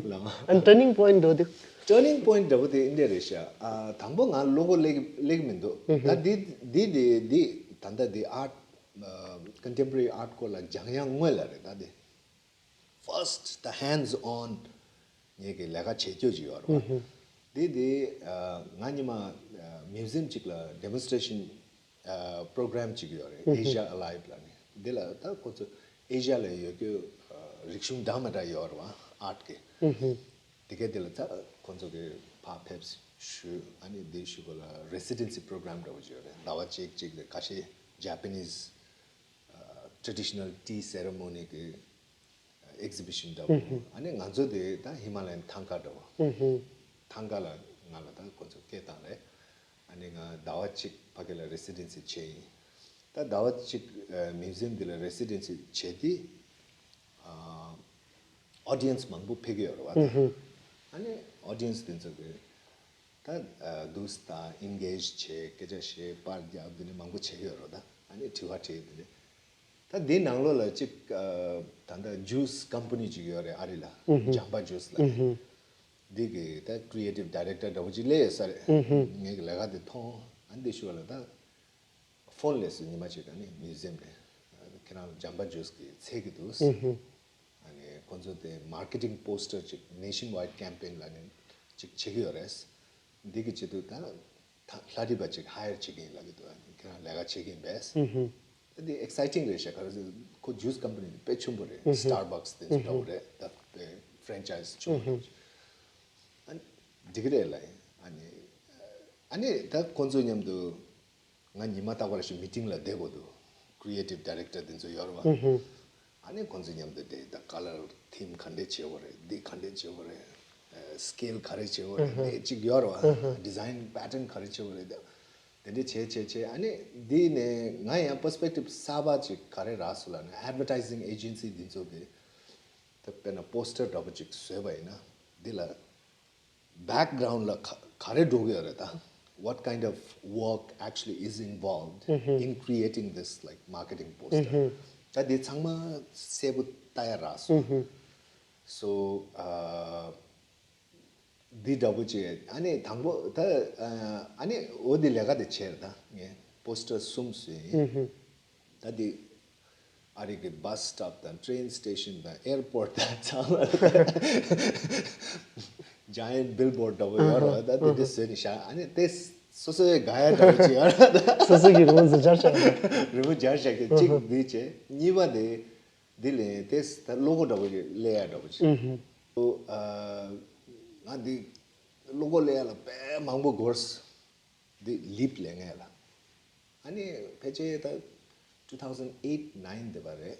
ལ། ཨ་ནི་turning point འགྲོ་དུས། turning point འདྲ་པོ་དེ་འདི་རེད་ཤག་ཨ་དང་པོ་ང་བློ་ཁོག་སླེབས་ཀྱི་སླེབས་ཀྱི་མི་འདུག་ད་འདི་འདི་འདི་འདི་ད་ལྟ་འདི་art contemporary art སྐོར་ལ་སྦྱང་ཡ་དངོས་ལ་རེད་ད་འདི། first the hands on ངེད་ཀྱི་ལས་ཀ་བྱེད་རྒྱུ་ཅིག་ཡོད་རེད་པ། དེ་དེ་ང་ཉི་མ་museum ཅིག་ལ་demonstration program ཅིག་ཡོད་རེད། Asia Alive ལབ་ནས། འདི་ལ་ད་ཁོ་ཚོ་ཨེ་ཤ་ཡ་ལ་ཡོད་རྒྱུ་རིག་གཞུང་འདྲ་མི་འདྲ་ཡོད་རེད་པ། art གི། དེ་ག་དེ་ལ་ད་ཁོ་ཚོ་གི་ཕར་ཕེབས་ཞུས། ཨ་ནི་དེ་གཞུག་གུ་ལ་residency program འདྲ་པོ་ཅིག་ཡོད་རེད། ཟླ་བ་གཅིག་གཅིག་ལ་ཁ་ཤས་Japanese traditional tea ceremony གི་exhibition འདྲ་པོ། ཨ་ནི་ང་ཚོ་དེ་ད་Himalayan ཐང་ག་འདྲ་པོ། ཐང་ག་ལ་ང་ལ་ད་ཁོ་ཚོ་སྐད་བཏང་རེད། ཨ་ནི་ང་ཟླ་བ་གཅིག་ཕ་གི་ལ་residency བྱས་ཡིན། ད་ཟླ་བ་གཅིག་museum འདི་ལ་residency བྱས་དུས་audience མང་པོ་ཕེབས་ཀྱི་ཡོད་རེད་པ། ཨ་ནི་audience དེ་ཚོ་གི་ད་འདུག་སེ་ད་engage བྱས། སྐད་ཆ་བཤད། པར་རྒྱབ། འདི་འདྲ་མང་པོ་བྱས་ཡོད་རེད། ད་ཨ་ནི་དྲི་བ་དྲིས། འདི་འདྲ་ད་འདིའི་ནང་ལོགས་ལ་ཅིག་ད་ལྟ་juice company ཅིག་ཡོད་རེད་ཨ་རི་ལ། ལྗང་པ་juice ལབ་ནས། འདི་གི་ད་creative director འདྲ་པོ་ཅིག་སླེབས་ཡོད་ས་རེད། ངས་ཀྱི་ལས་ཀ་དེ་མཐོང་། ཨ་ནི་འདི་ཞུ་བ་ལ་ད་ ཕོན་སླེབས་སོང་། ཉི་མ་གཅིག་ཨ་ནི་མིའུ་ཛི་ཡམ་ནས་ཁྱེད་རང་ལ་འཇམ་དཔལ་ཇོས་ཀྱི་འཚོལ་གྱི་འདུག། ཨ་ནི་ཁོང་ཚོ་དེ་མར་ཀེ་ཊིང་པོ་སི་ཊར་ཅིག་ནེ་ཤན་ཝའིཌ་ཀེམ་པེན་ལ་ནི་ཅིག་བྱེད་ཀྱི་ཡོད་རེད། འདི་གི་ཆེད་དུ་ད་ད་ལྷ་རི་པ་ཅིག་ཧ་ཡར་བྱེད་ཀྱི་ཡིན་ལབ་ཀྱི་འདུག། ཨ་ནི་ཁྱེད་རང་ལས་ཀ་བྱེད་ཀྱི་ཡིན་པས། ད་འདི་ཨེག་སའི་ཊིང་རེད་ཤག། ག་རེ་ཟེར། ཁོ་ཇུས་ཀམ་པ་ནི་དཔེ་ཆེན་པོ་རེད། སི་ཊར་བྷག་སི་དེ་ཚོ་འདྲ་བོ་རེད། ད་དཔེ་ཕ་རན་ཆའི་སི་ཆེན་པོ་རེད། ཨ་ནི་འགྲིག་གི་རེད་ལབ་ཡིན། ཨ་ནི་ཨ་ནི་ད་ཁོང་ཚོ་མཉམ་དུ་ང་ཉི་མ་རྟག་པར་ཞིག་མི་ཊིང་ལ་བསྡད་དགོས་འདུག། ཀྲི་ཨེ་ཊིབ་ཌའི་རེག་ཊར་དེ་ཚོ་ཡོད་རེད་བ། ཨ་ནི་ཁོང་ཚོ་མཉམ་དུ་བསྡད། ད་ཀ་ལར་ཐིམ་ག་འདྲས་བྱེད་དགོས་རེད། འདི་ག་འདྲས་བྱེད་དགོས་རེད། སི་ཀེལ་ག་རེ་བྱེད་དགོས་རེད། འདི་གཅིག་ཡོད་རེད་བ། ཌི་ཛའིན་པེ་ཊརན་ག་རེ་བྱེད་དགོས་རེད། དེ་འདྲས་བྱས་བྱས་བྱས། ཨ་ནི་འདི་ནས་ང་ཡང་པར་སི་པེག་ཊིབ་གསར་པ་ཅིག་ག་རེ་རག་སོང་ལབ་ན། ཨེཌ་ཝར་ཊའི་ཟིང་ཨེ་ཇེན་སི་འདི་ཚོ་གི་ད་དཔེར་ན་པོ་སི་ཊར་འདྲ་པོ་ཅིག་བཟོས་པ་ཡིན་ན། འདི་ལ་བེག་གྷ་རའུན་ཌི་ལ་ག་ག་རེ་འགྲོ་གི་ཡོད་རེད། ད་what kind of work actually is involved in creating this, like, marketing poster. ད་འདི་ཚང་མ་གསལ་པོ་ལྟ་ཡ་རག་སོང་། སོ་ཨ་འདི་འདྲ་པོ་ཅིག། ཨ་ནི་དང་པོ་ད་ཨ་ནི་འོ་འདི་ལས་ཀ་དེ་བྱས་རེད། ད་ངས་པོ་སི་ཊར་གསུམ་བཟོས་ཡིན། ད་འདི་ཨ་རི་གི་བྷ་སི་སི་ཊོབ་དང་ཊེ་རེན་སི་ཊེ་ཤན་དང་ཨེར་པོར་ཊི་དང་ཚང་མ་ལ་ད་ཇ་ཡན་ཊི་བིལ་བོར་ཌི་འདྲ་པོ་ཡོད་རེད་བ། ད་དེ་འདྲ་བཟོས་ནས་བཞག། ཨ་ནི་དེ་སོ་སོའི་དགའ་ཡ་འདྲ་པོ་ཅིག་ཡོད་རེད་བ། ད་སོ་སོ་གི་རི་མོ་ཚོ་སྦྱར་བཞག་ཡོད་རེད། རི་མོ་སྦྱར་བཞག་གི་གཅིག་འདི་བྱས། གཉིས་པ་དེ་འདི་ལས་དེ་ད་ལོ་གོ་འདྲ་པོ་ཅིག་ལས་ཡ་འདྲ་པོ་ཅིག། ཨོ། ཨ། ང་འདི་ལོ་གོ་ལས་ཡ་ལ་དཔེ་མང་པོ་འགོར་སོང་། འདི་ལིབ་ལས་ངེས་ལ། ཨ་ནི་ཕལ་ཆེར་ད་two thousand eight nine དེ་པ་རེད།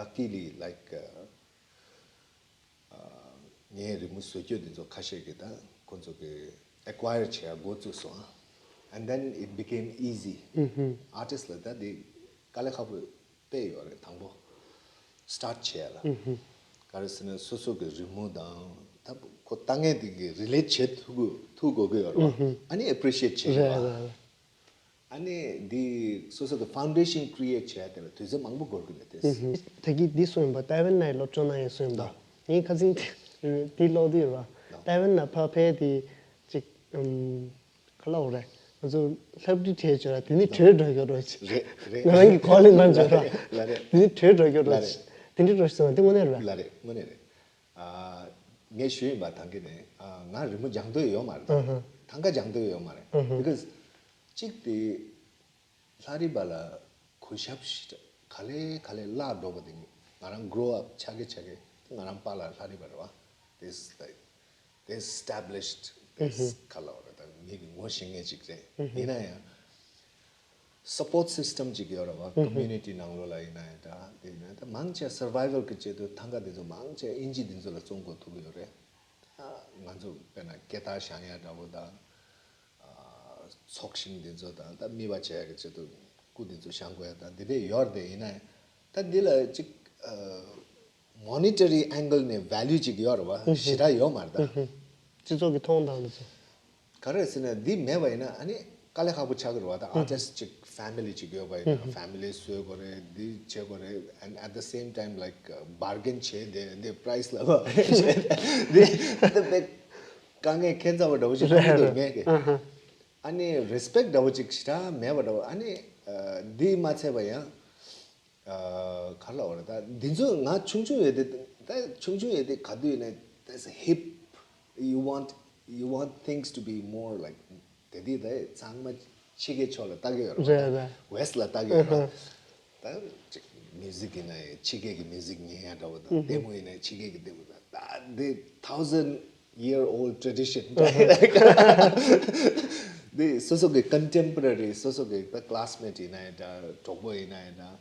Luckily, like, uh, uh, ངའི་རི་མོ་བཟོ་བཅོས་འདི་ཚོ་ཁ་ཤས་ཀྱིས་ད་ཁོ་ཚོ་གི་ཨེ་ཀ་ཝའི་ཡར་བྱེད་ཡ་འགོ་བཙུགས་སོང་། And then it became easy. ཨར་ཊིསི་ལ་ད་འདི་དཀའ་ལས་ཁག་པོ་དཔེ་ཡོད་རེད། དང་པོ་སི་ཊར་ཊི་བྱས་ལ། ག་རེ་ཟེར་ན་སོ་སོ་གི་རི་མོ་དང་ད་ཁོ་ལྟ་མཁན་དེ་གི་རི་ལེ་ཊི་བྱེད་ཐུབ་དགོས་ཐུབ་དགོས་ཀྱི་ཡོད་རེད་བ། ཨ་ནི་ཨེ་པི་རི་ཤི་ཨེཊ་བྱེད་ཀྱི་ཡོད་རེད། རེད་རེད། ཨ་ནི་འདི་སོ་སོ་གི་ཕའུན་ཌེ་ཤན་ཀྲི་ཨེཊ་བྱས་དེ་ལ་དུས་ཚོད་མང་པོ་འགོར་གི་རེད་དེ། ད་གི་འདི་གསུངས་ཡིན་པ། ཏའེ་ཝན་ནས་སློབ་སྦྱོང་གནང་ཡིན་གསུངས་ཡིན་པ། ངས་ཁ་སང་འདི་ཀློག་དུས་རེད་བ། ཏའེ་ཝན་ན་ཕར་ཕེབས་དེ་ཅིག་ཨམ། ག་ལབ་དགོས་རེད། ང་ཚོ་ལྷ་བྲིས་བྲིས་བྱས་ར། དེ་ནི་བྲོས་འགྲོ་རྒྱུ་རོ་ཅིག། རེད་རེད། ང་རང་གི་གོ་ལ་ནང་འཇོག་ར། ལ་རེད། དེ་ནི་བྲོས་འགྲོ་རྒྱུ་རོ་ཅིག། དེ་འདྲ་རོ་ཞིག་སོང་བ་དེ་དངོས་གནས་རེད་བ། ལ་རེད། དངོས་གནས་རེད། ཨ། ངས་ཞུས་ཡིན་པ། ད་གི་ནས་ཨ་ང་རི་མོ་སྦྱང་འདོད་ཡོད་མ་རེད། ད་ཐང་ག་སྦྱང་འདོད་ཡོད་མ་རེད། Because གཅིག་དེ་ལྷ་རི་པ་ལ་གུས་ཞབས་ཤིག་ག་ལེ་ག་ལེ་བརླག་འགྲོ་བ་དེ་ང་རང་གྲོ་ཨབ་ཆགས་ཀྱི་ཆགས་ཀྱི། ང་རང་པཱ་ལགས་ལྷ་རི་པ་རེད་བ། This, like, they established this ག་ལབ་རེད། ད་མི་གི་ངོ་ཤེས་མཁན་ཅིག་རེད། ཡིན་ན་ཡང་སི་པོར་ཊི་སི་སི་ཊམ་ཅིག་ཡོད་རེད་བ། ཀོ་མུ་ནི་ཊི་ནང་ལོགས་ལ་ཡིན་ན་ཡང་འདྲ། དེ་ཡིན་ན་ད་མང་ཆེ་སར་ཝའི་ཝལ་གི་ཆེད་དུ་ཐང་ག་དེ་ཚོ་མང་ཆེ་ཨིན་ཇི་དེ་ཚོ་ལ་བཙོང་དགོས་ཐུག་གི་ཡོད་རེད། ད་ང་ཚོ་དཔེར་ན་སྐེ་ཐག་བཞེངས་ཡ་འདྲ་བོ་དང་། ཚོགས་ཞིང་འདི་ཚོ་དང་ད་མིད་པ་བྱས་ཀྱི་ཆེད་དུ་སྐུ་འདི་ཚོ་བཞེངས་དགོས་ཡ་དང་འདི་འདྲས་ཡོད་རེད། དེ་ཡིན་ན་ད་འདི་ལ་ཅིག་མོ་ནི་ཊ་རི་ཨེང་གལ་ནས་ཝེ་ལུ་ཅིག་ཡོད་རེད་བ། ཞེ་དྲག་ཡོད་མ་རེད་ད། སྤྱི་ཚོགས་ཀྱི་མཐོང་སྟངས་འདི་ཚོ། ག་རེ་ཟེར་ན་འདི་མེད་པ་ཡིན་ན་ཨ་ནི་དཀའ་ལས་ཁག་པོ་ཆགས་ཀྱི་རེད་བ། ད་ཨར་ཊིསི་ཊི་ཅིག་ཕེ་མི་ལི་ཅིག་ཡོད་པ་ཡིན་ན་ཕེ་མི་ལི་བཟོ་དགོས་རེད། འདི་བྱེད་དགོས་རེད། And at the same time, like, uh, bargain བྱས་ཏེ་འདི་པ་རའི་སི་ལ་བ་བྱས་ཏེ་འདི་ད་དཔེ་དཀའ་ངལ་ཁྱད་མཚར་བ་འདྲ་བོ་ཞིག་མཐོང་གི་འདུག་ངས་ཀྱི། ཨ་ནི་རེ་སི་པེག་ཊི་འདྲ་བོ་ཅིག་ཞེ་དྲག་མེད་པ་འདྲ་བོ། ཨ་ནི་ཨ་འདི་མ་ཚད་པ་ཡང་ཨ་ག་རེ་ལབ་དགོས་རེད། ད་འདི་ཚོ་ང་ཆུང་ཆུང་ཡོད་དུས། ད་ཆུང་ཆུང་ཡོད་དུས་ག་དུས་ཡིན་ན་that's a hip, you want, you want things to be more like དེ་དུས་ད་ཚང་མ་ཕྱི་རྒྱལ་ཕྱོགས་ལ་ལྟ་གི་ཡོད་རེད། རེད་རེད། ཝེ་སི་ཊི་ལ་ལྟ་གི་ཡོད་རེད། ད་ཅིག་མིའུ་ཟིག་ཡིན་ན་ཡང་ཕྱི་རྒྱལ་གྱི་མིའུ་ཟིག་ཉན་ཡ་འདྲ་བོ་དང་། ལྟད་མོ་ཡིན་ན་ཕྱི་རྒྱལ་གྱི་ལྟད་མོ་དང་། ད་འདི་thousand year old tradition འདི་སོ་སོ་གི་ཀོན་ཊེམ་པོ་ར་རི། སོ་སོ་གི་ད་ཀ་ལ་སི་མེ་ཊི་ཡིན་ན་ཡང་འདྲ། གྲོགས་པོ་ཡིན་ན་ཡང་འདྲ།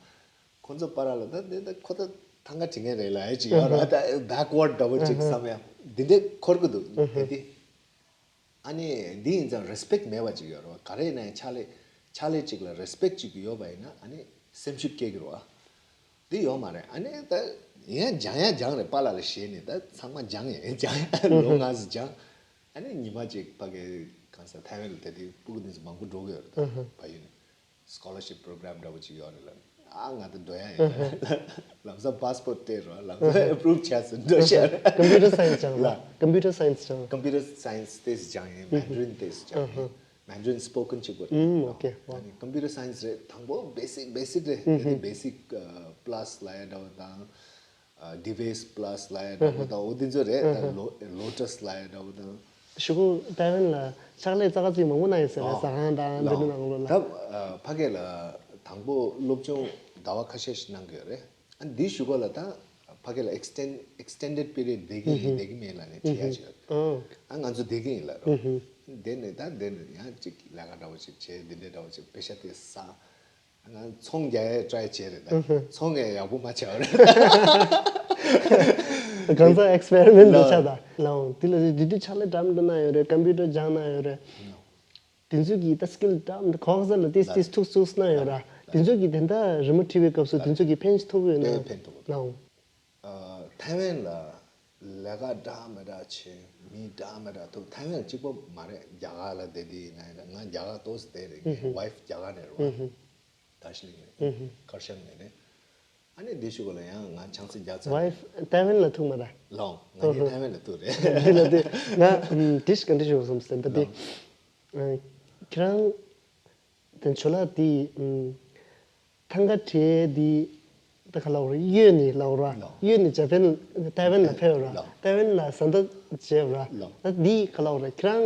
ཁོ་ཚོ་བར་ལ་ད་འདི་ད་ཁོ་ད་ཐང་ག་བྲིས་མཁན་རེད་ལབ་ཡ་ཅིག་ཡོད་ར། ད་བེག་ཝར་ཌི་འདྲ་བོ་ཅིག་བསམ་ཡ་འདི་འདྲས་འཁོར་གི་འདུག་དེ་དུས། ཨ་ནི་འདི་ཡིན་ཙང་རེ་སི་པེག་ཊི་མེད་པ་ཅིག་ཡོད་རེད་བ། ག་རེ་ཡིན་ན་ཡང་ཕྱག་ལས་ཕྱག་ལས་ཅིག་ལ་རེ་སི་པེག་ཊི་ཅིག་ཡོད་པ་ཡིན་ན་ཨ་ནི་སེམས་ཤུགས་སྐྱེ་གི་རེད་བ། འདི་ཡོད་མ་རེད། ཨ་ནི་ད་ཡིན་ཡང་སྦྱང་ཡ་སྦྱང་རེད། པཱ་ལགས་ལ་ཞེད་ནས་ད་ཚང་མ་སྦྱང་ཡ་སྦྱང་ཡ་ལོ་ལྔ་ཙམ་སྦྱང་། ཨ་ནི་ཉི་མ་གཅིག་ཕ་གི་གང་ཟེར་ཐའེ་ཝན་ལ་དེ་དུས་སྤུ་གུ་འདི་ཚོ་མང་པོ་འགྲོ་གི་ཡོད་རེད། ད་ཕ་ཡུལ་ནས་སི་ཀོ་ལར་ཤིབ་པོ་རོ་གྷ་རམ་འདྲ་བོ་ཅིག་ཡོད་རེད་ལབ། ཨ་ང་ད་འགྲོ་ཡ་ཡིན་ལམ་སང་པཱ་སི་པོར་ཊི་སྟེར་རོགས། ལམ་སང་ཨེ་པུ་རུབ་བྱས་སོང་། འགྲོ་ཤག། ཀམ་པུ་ཊར་སའེན་སི་སྦྱངས་ལ། ལ། ཀམ་པུ་ཊར་སའེན་སི་སྦྱངས་ལ། ཀམ་པུ་ཊར་སའེན་སི་དེ་སྦྱངས་ཡིན། མན་ཌ་རིན་དེ་སྦྱངས་ཡིན། Mandarin spoken གཅིག་པོ་རེད། ཨུམ། ཨོ་ཀེ། ཝའོ། ཡང་ནི་computer science རེད། དང་པོ་basic basic རེད། དེ་ནི་basic plus ལབ་ཡ་འདྲ་བོ་དང་device plus ལབ་ཡ་འདྲ་བོ་དང་འོ་དེ་ཚོ་རེད། ད་Lo- Lotus ལབ་ཡ་འདྲ་བོ་དང་། ཞུ་གུ་ཏའེ་ཝན་ལ་ཕྱག་ལས་ཙག་ཙིག་མང་པོ་གནང་ཡོད་ཟེར་རེད། ཟ་ཁང་དང་འདི་འདྲ་ནང་ལོགས་ལ། ད་ཕ་གི་ལ་དང་པོ་སློབ་སྦྱོང་ཟླ་བ་ཁ་ཤས་ཤིག་གནང་གི་ཡོད་རེད། ཨ་འདི་ཞུ་གོ་ལ་ད་ཕ་གི་ལ་extend extended period བསྡད་ཀྱི་ཡིན་བསྡད་ཀྱི་མེད་ལབ་ནས་དྲི་ཡ་ཅིག་ཡོད། ཨ་ང་ཚོ་བསྡད་ཀྱི་ཡིན་ལབ་རོ། བསྡད་ནས་ད་བསྡད་ནས་ཡང་ཅིག་ལས་ཀ་འདྲ་བོ་ཅིག་བྱས་འདི་འདྲའི་འདྲ་བོ་ཅིག་པེ་ཤ་དེ་ཟ། ང་ཚོང་རྒྱག་ཡའི་try བྱས་རེད་ད། ཚོང་ཡང་ཡག་པོ་མ་བྱས་པ་རེད། གང་ཟག་experiment འདྲ་ཆགས་ད་ལའོ། དེ་ལ་དེ་དུས་ཕྱག་ལས་འདྲ་མི་འདྲ་གནང་ཡོད་རེད། computer སྦྱང་གནང་ཡོད་རེད། དེ་ཚོ་གི་ད་skill འདྲ་མི་འདྲ་གང་ཟག་ལ་ཏིས་ཏིས་ཐུག་ཐུག་གནང་ཡོད་ར། དེ་ཚོ་གི་དེ་འདྲ་རི་མོ་བྲིས་པའི་སྐབས་སུ་དེ་ཚོ་གི་ཕན་ཐོགས་ཡོད་ན་ཕན་ཐོགས་ལའོ། ཐའེ་ཝན་ལ་ལས་ཀ་འདྲ་མི་འདྲ་བྱེད་མི་འདྲ་མི་འདྲ་ཐུག་ཐའེ་ཝན་གཅིག་པོ་མ་རེད། རྒྱ་གར་ལ་བསྡད་དེ་ཡིན་ན་ཡིན་ན་ང་རྒྱ་གར་ཏོག་ཙམ་བསྡད་རེད། ངའི་wife རྒྱ་གར་ནས་རེད་བ། དར་ཞི་ལིང་ནས་ཁར་ཤང་ནས་རེད། ཨ་ནི་འདི་ཞུ་གོ་ལ་ཡང་ང་ཆང་སྲིད་རྒྱག་ཚར་རེད། wife ཐའེ་ཝན་ལ་ཐུག་མ་ར། ལོང་ང་གཉིས་ཐའེ་ཝན་ལ་ཐུག་རེད། འདི་ལ་དེ་ང་དེ་ཞིག་ག་འདྲ་ཞུ་དགོས་བསམ་སྟེ་འདི་ཁྱེད་རང་དེ་ཆོ་ལ་དེ། ཐང་ག་བྲིས་འདི་ད་ག་ལབ་ར། གཡོས་ནས་ལབ་ར། ལོ། གཡོས་ནས་ཇ་པན་ཐའེ་ཝན་ལ་ཕེབས་ར། ལོ། ཐའེ་ཝན་ལ་བཟའ་ཟླ་བྱས་ར། ལོ། ད་འདི་ག་ལབ་ར། ཁྱེད་རང་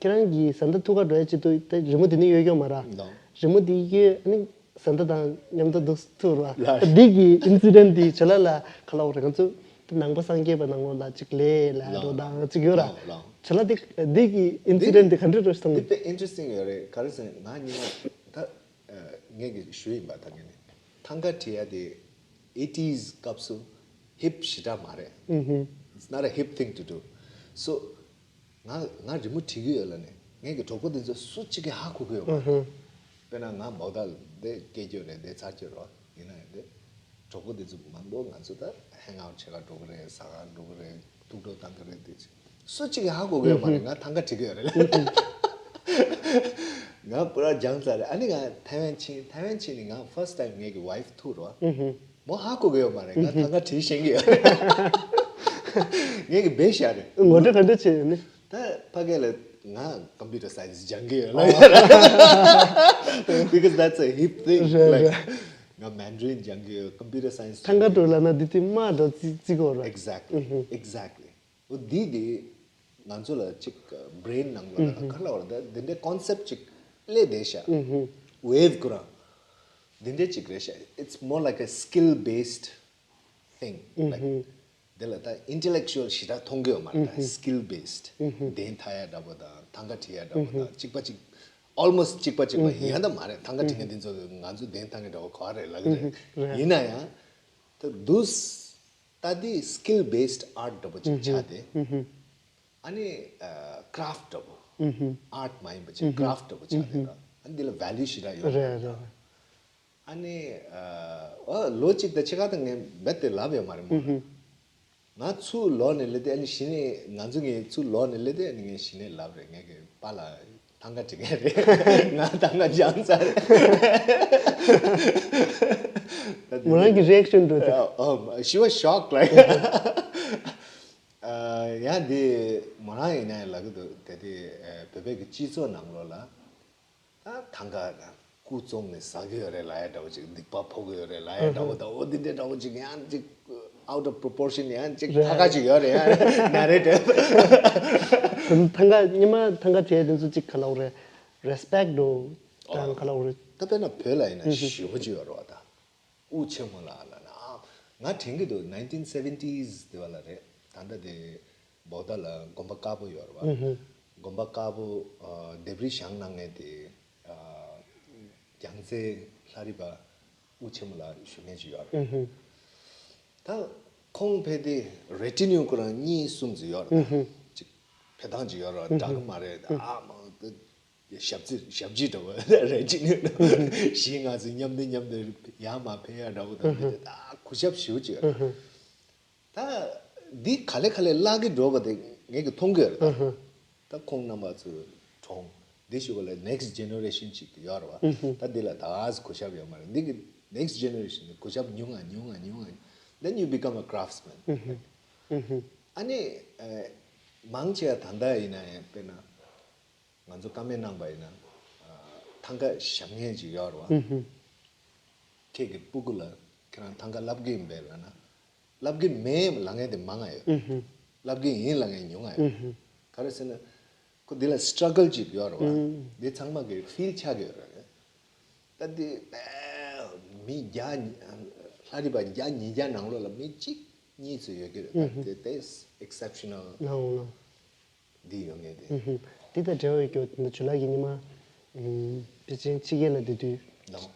ཁྱེད་རང་གིས་བཟའ་ཟླ་ཐུག་ག་འགྲོ་ཡ་ཅི་འདུག་ད་རི་མོ་འདི་ནི་གཡོས་གྱོ་མ་ར། ལོ། རི་མོ་འདི་གཡོས་ཨ་ནི་བཟའ་ཟླ་དང་མཉམ་དུ་འདུག་ཐུག་ར། ལོ། ད་འདི་གི་incident འདི་ཇོ་ལ་ལ་ག་ལབ་ར། ང་ཚོ་ད་ནང་པ་སངས་རྒྱས་པ་ནང་ལོགས་ལ་ཅིག་ལས་ལ་ལོ། འགྲོ་དང་ཅིག་ཡོད་ར། ལོ། ལོ། ཇོ་ལ་འདི་འདི་གི་incident འདི་ག་འདྲ་འགྲོ་ཞིག་དང་། འདི་དཔེ་interesting ཡོད་རེད། ག་རེ་ཟེར་ན་ང་ཉིན་མ་ད། ངས་ཀྱི་ཞུ་ཡིན་པ་ད་ངས་ནི་ཐང་ག་བྲིས་ཡ་དེ་eighties སྐབས་སུ་hip ཞེ་དྲག་མ་རེད། It's not a hip thing to do. So ང་ང་རི་མོ་བྲིས་ཀྱི་ཡོད་ལ་ནི་ངས་ཀྱི་གྲོགས་པོ་དེ་ཚོ་སུ་གཅིག་གིས་ཧ་གོ་གི་ཡོད་མ་རེད། དཔེར་ན་ང་མོག་དལ་དེ་སྐད་རྒྱོད་རེད། དེ་ཚར་གྱི་རོ་ཡིན་ན་ཡང་དེ་གྲོགས་པོ་དེ་ཚོ་མང་པོ་ང་ཚོ་ད་hang out བྱེད་ག་འགྲོ་གི་རེད། ཟ་ག་འགྲོ་གི་རེད། ཐུག་འགྲོ་བཏང་གི་རེད། དེ་ཚོ་སུ་གཅིག་གིས་ཧ་གོ་གི་ཡོད་མ་རེད། ང་ཐང་ག་བྲིས་གི་ཡོད་རེད་ལ། ང་པུ་ར་སྦྱངས་ཚར་རེད། ཨ་ནི་ང་ཐའེ་ཝན་ཕྱིན། ཐའེ་ཝན་ཕྱིན་ནི་ང་first time ངེད་ཀྱི་wife ཐུག་རོ། མོ་ཧ་གོ་གི་ཡོད་མ་རེད། ང་ཐང་ག་བྲིས་ཤེས་ཀྱི་ཡོད་རེད། ངེད་ཀྱི་བེ་ཤ་རེད། ངོ་སྤྲོད་ག་འདྲ་བྱས་ཡོད་ནི། ད་ཕ་གི་ལ་ང་computer science སྦྱང་གི་ཡོད་ལ། Because that's a hip thing. རེད་རེད། ང་Mandarin སྦྱང་གི་ཡོད། computer science ཐང་ག་འགྲོ་ལ་ན་འདི་དེ་མ་འགྲོ་ཙི་ཙི་གོ་ར། Exactly. Exactly. འོ་འདི་འདི་ང་ཚོ་ལ་ཅིག་brain ནང་ལ་ག་ལ་བར་ད་འདི་འདྲའི་concept ཅིག་སླེབས་བསྡད་ཤག wave ཁོ་རང་འདི་འདྲའི་ཅིག་རེད་ཤག It's more like a skill based thing. Like འདི་ལ་ད་intellectual ཞེ་དྲག་མཐོང་གི་ཡོད་མ་རེད། ད་skill based གདན་འཐག་ཡ་འདྲ་པོ་དང་ཐང་ག་བྲིས་ཡ་འདྲ་པོ་དང་གཅིག་པ་གཅིག almost གཅིག་པ་གཅིག་པ་ཡིན་ཡ་ད་མ་རེད། ཐང་ག་བྲིས་མཁན་འདི་ཚོ་ང་ཚོ་གདན་འཐག་མཁན་འདྲ་པོ་ག་བ་རེད་ལབ་ཀྱི་རེད། ཡིན་ན་ཡང་ད་འདུས། ད་དེ་skill based art འདྲ་པོ་ཅིག་ཆགས་ཏེ། ཨ་ནི་craft འདྲ་པོ། art མ་ཡིན་པ་ཅིག་craft འདྲ་པོ་ཆགས་ཏེ་ད། ཨ་ནི་འདི་ལ་value ཞེ་དྲག་ཡོད་རེད། རེད་རེད། ཨ་ནི་ཨ་ལོ་གཅིག་དང་ཕྱེད་ཀ་དང་ངས་རྦད་དེ་ལབ་ཡོད་མ་རེད་མོ་ལ། ང་ཚུར་ལོག་ནས་སླེབས་དུས་ཨ་ནི་གཞི་ནས་ང་ཚོ་ངས་ཚུར་ལོག་ནས་སླེབས་དུས་ཨ་ནི་ངས་གཞི་ནས་ལབ་རེད། ངས་ཀྱི་པཱ་ལགས་ཐང་ག་བྲིས་མཁན་རེད། ང་ཐང་ག་སྦྱངས་ཚར་རེད། ད་དེ་མོ་རང་གི་reaction འགྲོ་དེ། Oh, she was shocked, like. ཡང་འདི་མོ་རང་ཡིན་ན་ལབ་ཀྱི་འདུག་དེ་དུས་བོད་པའི་གི་སྤྱི་ཚོགས་ནང་ལོགས་ལ། ད་ཐང་ག་སྐུ་བཙོང་ནས་ཟ་གི་ཡོད་རེད་ལབ་ཡ་འདྲ་བོ་ཅིག་སྡིག་པ་ཕོག་གི་ཡོད་རེད་ལབ་ཡ་འདྲ་བོ་དང་། འོ་འདི་འདྲའི་འདྲ་བོ་ཅིག་ཡང་ཅིག་out of proportion ཡང་ཅིག་རེད། ཐ་ག་ཅིག་ཡོད་རེད། ཡང་ན་རེ་འདྲ། ཐང་ག་ཉི་མ་ཐང་ག་བྲིས་དེ་ཚོ་ཅིག་ག་ལབ་རེད། respect འདྲ་དང་ག་ལབ་རེད། ད་དཔེར་ན་བོད་ལ་ཡིན་ན་ཞེ་པོ་ཅིག་ཡོད་རེད་བ་ད། དབུ་ཆེན་མོ་ལགས་ལབ་ན་ཨ། ང་དྲན་གྱི་འདུག nineteen seventies དེ་བ་ལ་རེད། ད་ལྟ་དེ་བོད་ཟླ་ལ་དགོན་པ་དཀར་པོ་ཡོད་རེད་བ། དགོན་པ་དཀར་པོ་ཨ་ལྡེབས་རིས་བཞེངས་གནང་མཁན་དེ་ཨ་རྒྱལ་མཚན་ལྷ་རི་པ་དབུ་ཆེན་མོ་ལགས་ཞུ་མཁན་ཅིག་ཡོད་རེད། ད་ཁོང་ཕེབས་དུས་retinue ཁོ་རང་གཉིས་གསུམ་ཙམ་ཡོད་རེད། ཅིག་ཕེབས་སྟངས་ཅིག་ཡོད་རེད། འདྲ་གི་མ་རེད། ཨ་མ་ཞབས་རྗེས་ཞབས་རྗེས་འདྲ་བོ་རེད་ཅིག་ནས་བཞི་ལྔ་ཙམ་མཉམ་དུ་མཉམ་དུ་ཡར་མར་ཕེབས་ཡ་འདྲ་བོ་དང་དེ་ད་གུས་ཞབས་ཞེ་པོ་ཅིག་ཡོད་རེད། ད་འདི་ག་ལེ་ག་ལེ་བརླག་གི་འགྲོ་བ་དེ་ངས་ཀྱི་མཐོང་གི་ཡོད་རེད་ད། ད་ཁོང་རྣམ་པ་ཚོ་གྲོངས་འདི་ཞུ་བ་ལ་next generation ཅིག་ཡོད་རེད་བ། ད་འདི་ལ་ད་གུས་ཞབས་ཡོད་མ་རེད། འདི་གི་next generation གུས་ཞབས་ཉུང་ང་ཉུང་ང་ཉུང་ང་then you become a craftsman. ཨ་ནི་མང་ཆེ་བ་ད་ལྟ་ཡིན་ན་ཡང་དཔེར་ན། ང་ཚོ་ཀ་མེད་གནང་པ་ཡིན་ན་ཐང་ག་བཞག་མཁན་ཅིག་ཡོད་རེད་བ། ཁྱེད་ཀྱི་སྤུ་གུ་ལ་ཁྱེད་རང་ཐང་ག་བསླབ་ཀྱི་ཡིན་པས་ལབ་ན། བསླབ་ཀྱི་མེད་ལབ་མཁན་དེ་མང་ང་ཡོད། བསླབ་ཀྱི་ཡིན་ལབ་མཁན་ཉུང་ང་ཡོད། ག་རེ་ཟེར་ན། ཁོ་འདི་ལ་སི་ཊྲ་གལ་ཅིག་ཡོད་རེད་བ། འདི་ཚང་མ་གི་ཕིལ་ཆགས་ཀྱི་ཡོད་རེད། ད་འདི་མི་བརྒྱ། ལྷ་རི་པ་བརྒྱ་ཉིས་བརྒྱ་ནང་ལོགས་ལ་མི་གཅིག་གཉིས་ཚོ་ཡོད་ཀྱི་རེད། ད་དེ་དེ་ཨེག་སེབ་ཤ་ནལ། ལའོ་ལའོ། འདི་ཡོད་ངེས་དེ། ཨུ་ཧུམ། འདི་དང་འབྲེལ་བ་ཡོད་རྒྱུ་དེ་འདྲ་ཇུ་ལའི་གི་ཉི་མ། ཨུམ། པེ་ཅིང་ཕྱི་རྒྱལ་ལ་བསྡད་དུས། ལའོ།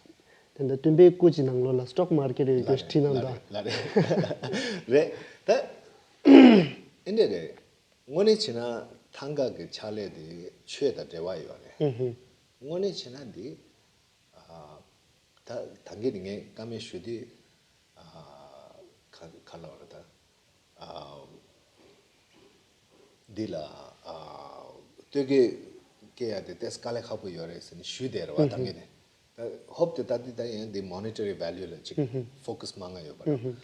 དེ་འདྲ་སྟོན་པའི་སྐུ་ཅིག་ནང་ལོགས་ལ་སི་ཊོག་མར་ཀེཊ་ཡོད་རྒྱུ་བྲིས་གནང་ད། ལ་རེད། རེད། ད། ཨེ་འདྲ་རེད། དངོས་གནས་བྱས་ན་ཐང་ག་གི་ཕྱག་ལས་དེ་ཆོས་དང་འབྲེལ་བ་ཡོད་རེད། ཨུ་ཧུམ། དངོས་གནས་བྱས་ན་འདི། ཨ། ད་ད་གིན་ངས་བཀའ་མོལ་ཞུ་དུས། ཨ། ག་ག་ལབ་རེད་ད། ཨ། འདི་ལ། ཨ། སྟོད་སྐད་སྐད་ཡ་དེ་ཏོག་ཙམ་དཀའ་ལས་ཁག་པོ་ཡོད་རེད་ཟེར་ནས་ཞུས་བསྡད་རེད་བ། ད་གིན་ནས། ད་ཧོབ་དེ་ད་འདི་ད་ཡང་འདི་མོ་ནི་ཊ་རི་ཝེ་ལུ་ལ་ཅིག་ཧུམ་ཧུམ། ཕོ་ཀ་སི་མང་ང་ཡོད་པ་རེད། ཧུམ་ཧུམ།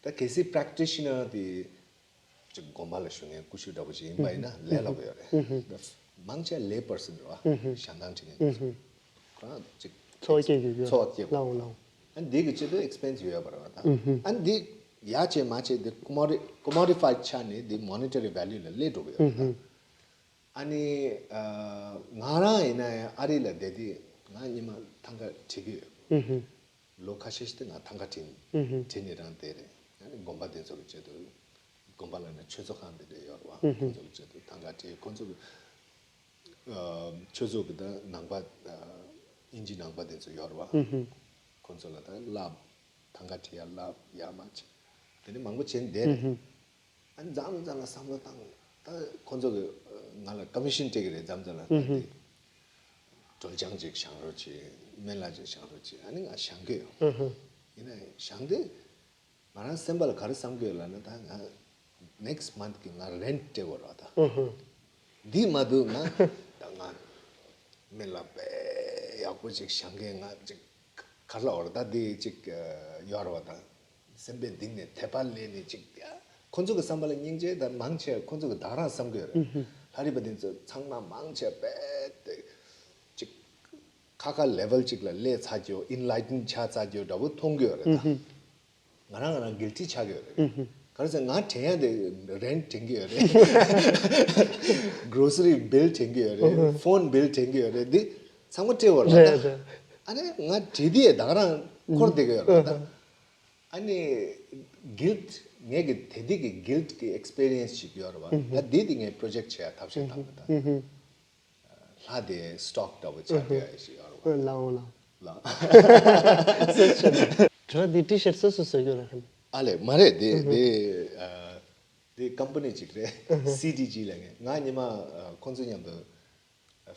ད་གལ་སྲིད་པ་རེག་ཊི་ཤ་ནར་དེ། ཅིག་དགོན་པ་ལ་བཞུགས་མཁན་ཀུ་ཤུ་འདྲ་པོ་ཞིག་ཡིན་པ་ཡིན་ན་ལས་སླ་པོ་ཡོད་རེད། ཨུ་ཧུ། ད་མང་ཆེ་ལེ་པར་སན་རེད་བ། ཨུ་ཧུ། ཞལ་འདོན་བྱེད་མཁན་ཚོ། ཨུ་ཧུ། ཁོ་རང་ཅིག་འཚོ་བ་སྐྱེལ་དགོས་ཀྱི་ཡོད། འཚོ་བ་སྐྱེལ་དགོས། ལའོ་ལའོ། ཨ་འདི་གི་ཆེད་དུ་ཨེག་སི་པེན་སི་ཡོད་པ་རེད་བ་ད། ཨུ་ཧུ། ཨ་འདི་ཡ་བྱས་མ་བྱས་འདི་ཀོ་མོ་ཌི་ཀོ་མོ་ཌི་ཕའི་ཆ་ནས་འདི་མོ་ནི་ཊ་རི་ཝེ་ལུ་ལ་སླེབས་འགྲོ་གི་ཡོད་རེད་ད། ཨུ་ཧུ། ཨ་ནི། ཨ། ང་རང་ཡིན་ན་ཡང་ཨ་རི་ལ་བསྡད་དུས་ང་སྔོན་མ་ཐང་ག་བྲིས་ཀྱི་ཡོད། ཨུ་ཧུ། ལོ་ཁ་ཤས་ཤིག་དེ་ང་ཐང་ག་བྲིས། ཨུ་ཧུ། བྲིས་ནས་རང་བསྡད་རེད། ཨ་ནི་དགོན་པ་དེ་ཚོ་གི་ཆེད་དུ། དགོན་པ་ལ་ནི་ཆོས་ཚོགས་ཁང་དེ་འདྲ་ཡོད་རེད་བ། ཨུ་ཧུ། ཁོང་ཚོ་གི་ཆེད་དུ་ཐང་ག་བྲིས། ཁོང་ཚོ་གི། ཨ། ཆོས་ཚོགས་ཀྱི་ད་ནང་པ། ཨ། དབྱིན་ཇི་ནང་པ་དེ་ཚོ་ཡོད་རེད་བ། ཨུ་ཧུ། ཁོང་ཚོ་ལ་ད་བསླབ། ཐང་ག་བྲིས་ཡ་བསླབ་ཡ་མ་བྱེད། དེ་ནི་མང་པོ་བྱས་ནས་བསྡད་རེད། ཨུ་ཧུ། ཨ་ནི་མཚམས་མཚམས་ལ་བསམ་བློ་བཏང་། ད་ཁོང་ཚོ་གི་ང་ལ་ཀོ་མི་ཤན་སྤྲད་ཀྱི་རེད། མཚམས་མཚམས་ལ་ད་དེ་སྒྲོལ་ལྗང་ཅིག་བཞེངས་རོགས་བྱེད། སྨན་བླ་ཅིག་བཞེངས་རོགས་བྱེད། ཨ་ནི་ང་བཞེངས་ཀྱི་ཡོད། ཨུ་ཧུ། ཡིན་ན་ཡང་བཞེངས་དུས་ང་རང་སེམས་པ་ལ་ག་རེ་བསམ་གྱི་ཡོད་ལབ་ན། ད་ང་ནེག་སི་མནཐ་གི་ང་རེན་ཊི་སྤྲད་དགོས་རེད་བ་ད། ཨུ་ཧུ། འདི་མ་འདུག་ན་ད་ང་སྨན་བླ་དཔེ་ཡག་པོ་ཅིག་བཞེངས་མཁན། ང་ཅིག་ག་རེ་ལབ་དགོས་རེད་ད། འདི་ཅིག་ཡོད་རེད་བ་ད། སེམས་པའི་གཏིང་ནས་དད་པ་སླེབས་ནས་ཅིག་ཡ། ཁོང་ཚོ་གི་བསམ་པ་ལ་སྙིང་རྗེ་དང་མང་ཆེ་ཁོང་ཚོ་གི་ད་ག་རང་བསམ་གྱི་ཡོད་རེད། ལྷ་རི་པ་དེ་ཚོ་ཚང་མ་མང་ཆེ་དཔེ་དེ་ཅིག་ཁ་ཁ་ལེ་ཝལ་ཅིག་ལ་སླེབས་ཚར་རྒྱུ། ཨེན་ལའི་ཊེན་ཆགས་ཚར་རྒྱུ་འདྲ་པོ་མཐོང་གི་ཡོད་རེད་ད། ང་རང་ང་རང་གིལ་ཊི་ཆགས་ཀྱི་ཡོད་རེད། ག་རེ་ཟེར་ང་དྲན་ཡ་དེ་རེན་ཊི་དྲན་གྱི་ཡོད་རེད། གྲོ་སི་རི་བིལ་དྲན་གྱི་ཡོད་རེད། ཕོན་བིལ་དྲན་གྱི་ཡོད་རེད། འདི་ཚང་མ་སྤྲད་དགོས་རེད་ད། རེད་རེད། ཨ་ནི་ང་བྲིས་དུས་ད་ག་རང་འཁོར་བསྡད་ཀྱི་ཡོད་རེད་ད། ཨ་ནི་གིལ་ཊི། ངའི་གི་དེ་དུས་ཀྱི་གིལ་ཊི་གི་ཨེག་སི་པི་རི་ཡན་སི་ཞིག་ཡོད་རེད་བ། ད་འདི་དེ་ངས་པྲོ་ཇེག་ཊི་བྱེད་ཡ་ཐབས་ཤེས་བཏང་གི་ད། ལྷ་དེ་སི་ཊོག་འདྲ་པོ་ཆགས་བསྡད་ཡ་ཞིག་ཡོད་རེད་བ། ལའོ་ལའོ། ལའོ། བྲོ་འདི་ཊི་ཤར་ཊི་སོ་སོས་བཟོས་ཡོད་རེད་ཁ། ཨ་ལས་མ་རེད་དེ་དེ། ཨ། དེ་ཀམ་པ་ནི་ཅིག་རེད། སི་ཊི་ཇི་ལབ་མཁན། ང་སྔོན་མ་ཁོང་ཚོ་མཉམ་དུ་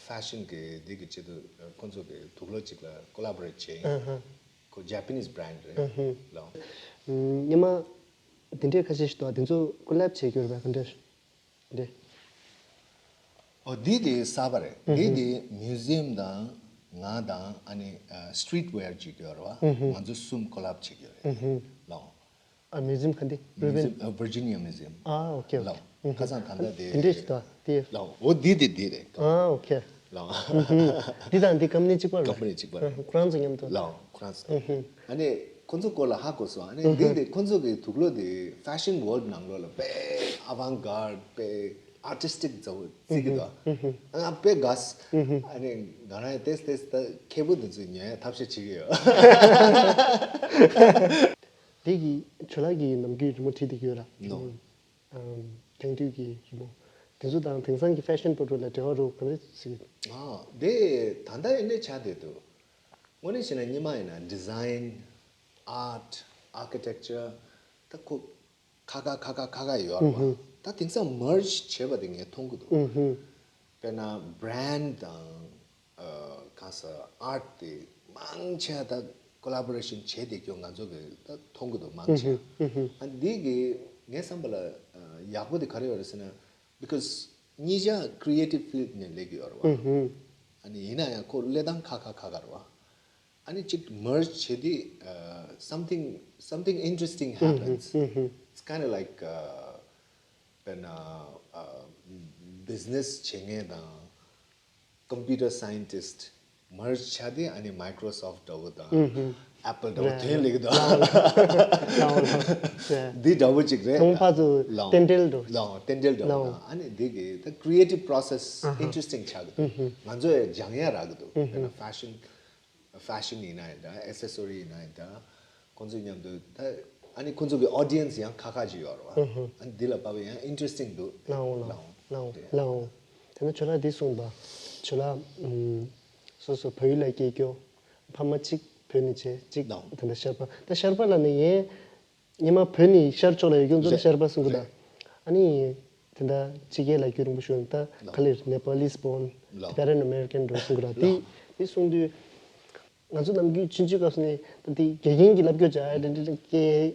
ཕེ་ཤན་གི་དེ་གི་ཆེད་དུ་ཁོང་ཚོ་གི་དུག་ལོག་ཅིག་ལ་ཀོ་ལ་བོ་རེཊ་བྱས་ཡིན། ཁོ་ཇ་པ་ནིས་བྷི་རེན་ཌི་རེད། ལའོ། སྔོན་མ་དེ་འདྲའི་ཁ་ཤས་ཤིག་འདུག་དེ་ཚོ་ཀོ་ལེབ་བྱེད་རྒྱུ་རེད་པས་ག་འདྲ་རེད། འོ་འདི་དེ་གསར་པ་རེད། འདི་དེ་མིའུ་ཛི་ཡམ་དང་ང་དང་ཨ་ནི་སི་ཊི་རིཊ་ཝེར་ཅིག་ཡོད་རེད་བ། ང་ཚོ་གསུམ་ཀོ་ལེབ་བྱེད་རྒྱུ་རེད། ལའོ། ཨ། མིའུ་ཛི་ཡམ་ག་འདི། རུ་བན། མིའུ་ཛི་ཡམ། ཨ། ཝར་ཇི་ནི་ཡ་མིའུ་ཛི་ཡམ། ཨ། ཨོ་ཁེ། ལའོ། ཁ་སང་ད་ལྟ་དེ། དེ་འདྲས་ཤིག་ད་དེ། ལའོ། འོ་འདི་དེ་འདི་རེད། ཨ། ཨོ་ཁེ། ལའོ། འདི་དང་འདི་ཀམ་པ་ནི་གཅིག་པ་རེད། ཀམ་པ་ནི་གཅིག་པ་རེད། ཁོ་རང་ཚོ་མཉམ་དུ། ལའོ། ཁོ་རང་ཚོ། ཨ་ནི་ཁོ་ཚོ་སྐོར་ལ་ཧ་གོ་སོང་། ཨ་ནི་འདི་འདི་ཁོ་ཚོ་གི་དུག་ལོག་དེ་ཕེ་ཤན་ཝོལ་ཌི་ནང་ལོགས་ལ་དཔེ་ཨ་ཝན་གར་དཔེ་ཨར་ཊིས་ཊིག་ཚ་བོ་བརྩི་གི་འདུག་ཨ་ང་དཔེ་དགའ་སོང་། ཨ་ནི་ང་རང་ཡང་ཏེས་ཏེས་ད་ཁེ་པོ་དེ་ཚོ་ཉོ་ཡ་ཐབས་ཤེས་བྱེད་ཀྱི་ཡོད། དེ་གི་ཇོ་ལགས་ཀྱི་ནམ་རྒྱུན་རི་མོ་བྲིས་བསྡད་ཀྱི་ཡོད་ར། ནོ། ཨམ། དེང་དུས་ཀྱི་རི་མོ་དེ་ཚོ་དང་དེང་སང་གི་ཕེ་ཤན་པོ་ཊོ་ལ་འབྲེལ་བ་རོ་ག་རེ་ཟེར་གི། ཨ། དེ་ད་ལྟ་ཡིན་ནའི་ཆགས་བསྡད་འདུག་དངོས་གནས་བྱས་ན་སྔོན་མ་ཡིན་ན་ཌི་ཛའིན། ཨརཊ། ཨར་ཀི་ཊེག་ཅར། ད་ཁོ་ཁ་ཁ་ཁ་ཁ་ཁ་ཁ་ཡོད་རེད་བ། ཨུ་ཧུ། ད་དེང་སང་མར་ཇི་བྱས་པ་དེ་ངས་མཐོང་གི་འདུག་ཨུ་ཧུ། དཔེར་ན་བྷི་རེན་ཌི་དང་། ཨ། གང་ཟེར་ཨརཊ་དེ་མང་ཆེ་ད་ཀོ་ལ་བོ་རེ་ཤན་བྱས་བསྡད་རྒྱུ་ང་ཚོ་གི་ད་མཐོང་གི་འདུག་མང་ཆེ། ཨུ་ཧུ། ཨ་འདི་གི་ངའི་བསམ་པ་ལ། ཨ། ཡག་པོ་དེ་ག་རེ་ཡོད་རེད་ཟེར་ན། Because གཉིས་ཆ་creative field ནས་སླེབས་ཀྱི་ཡོད་རེད་བ། ཨུ་ཧུ། ཨ་ནི་ཡིན་ན་ཡང་ཁོ་སླེབས་སྟངས་ཁ་ཁ་ཁ་ཁ་རེད་བ། ཨ་ནི་གཅིག་merge བྱེད་དུས། ཨ། something, something interesting happens. ཨུ་ཧུ། It's kind of like, uh, དཔེར་ན། ཨ། business བྱེད་མཁན་དང་། computer scientist merge ཆགས་དེ་ཨ་ནི་Microsoft འདྲ་བོ་དང་Apple འདྲ་བོ་ཐོན་ལེགས་དང་། འདི་འདྲ་བོ་ཅིག་རེད། ཁོང་ཕར་ཚུར་ལའོ་རྟེན་འབྲེལ་འགྲོ། ལའོ་རྟེན་འབྲེལ་འདྲ་བོ་དང་ཨ་ནི་འདི་གི་ད་creative process interesting ཆགས་ཀྱི་འདུག་ང་ཚོ་ཡང་སྦྱང་ཡ་རག་གི་འདུག་དཔེར་ན་fashion fashion ཡིན་ན་ཡང་འདྲ། accessory ཡིན་ན་ཡང་འདྲ། ཁོང་ཚོའི་མཉམ་དུ་ད་ཨ་ནི་ཁོང་ཚོ་གི་audience ཡང་ཁ་ཁ་ཅིག་ཡོད་རེད་བ། ཨ་ནི་འདི་ལ་བབས་ཡང་interesting འདུག་ལའོ་ལའོ་ལའོ་ལའོ། དེ་ན་ཁྱོད་ལ་འདི་གསུངས་པ། ཁྱོད་ལ་ཨུམ། སོ་སོ་བལ་ཡུལ་ལ་སྐྱེས་རྒྱུ། ཕ་མ་གཅིག་བོད་ནས་བྱས་གཅིག་ལའོ་དེ་འདྲ་ཤར་པ། ད་ཤར་པ་ལ་ནི་ཡན། ཉི་མ་བོད་ནས་ཤར་ཕྱོགས་ལ་ཡོད་རྒྱུ་ཚོ་ལ་ཤར་པ་གསུང་གི་ད། ཨ་ནི། དེ་འདྲ་ཕྱི་རྒྱལ་ལ་རྒྱུ་རིང་པོ་ཞུ་ཡོང་ད་ག་ལེར་Nepalese born Tibetan American འགྲོ་གསུང་གི་ར་དེ། དེ་གསུང་དུས། ང་ཚོ་ནམ་རྒྱུན་ཆུང་ཆུང་སྐབས་སུ་ནས་ད་དེ་དགེ་རྒན་གྱིས་ལབ་རྒྱུ་ཅིག identity སྐད་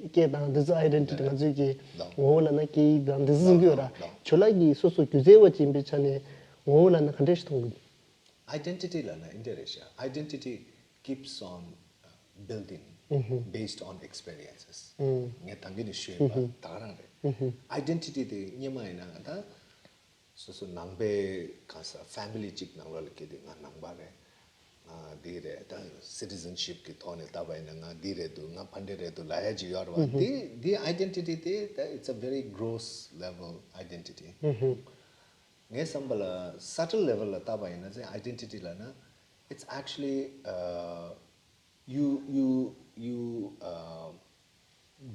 སྐད་དང་འདི་ཚོ་identity ང་ཚོའི་གི་ངོ་བོ་ལབ་ན་སྐད་ཡིག་དང་འདི་ཚོ་གསུང་གི་ཡོད་ར། ཁྱོད་ལ་གི་སོ་སོ་སྒྱུ་རྩལ་བ་ཅིག་ཡིན་པའི་ཆ་ནས་ངོ་བོ་ལབ་ན་ག་འདྲས་ཤིག་མཐོང་གི་འདུག identity ལབ་ན་འདི་འདྲ་རེད་ཤག identity keeps on uh, building based on experiences. ངས་ད་གིན་ནས་ཞུས་པ་ད་ག་རང་རེད། identity དེ་སྔོན་མ་ཡིན་ན་ད་སོ་སོ་ནང་པའི་གང་ཟག family གཅིག་ནང་ལོགས་ལ་སྐྱེས་དུས་ང་ནང་པ་རེད། ང་འདི་རེད། ད་citizenship གི་ཐོག་ནས་ལྟ་བ་ཡིན་ན་ང་འདི་རེད་འདུག་ང་ཕ་འདྲེ་རེད་འདུག་ལབ་ཡ་ཅིག་ཡོད་རེད་བ། འདི་འདི་identity དེ་ད་it's a very gross level identity. ངའི་བསམ་པ་ལ་subtle level ལ་ལྟ་བ་ཡིན་ན་ཚེ་identity ལབ་ན it's actually uh, you you you uh,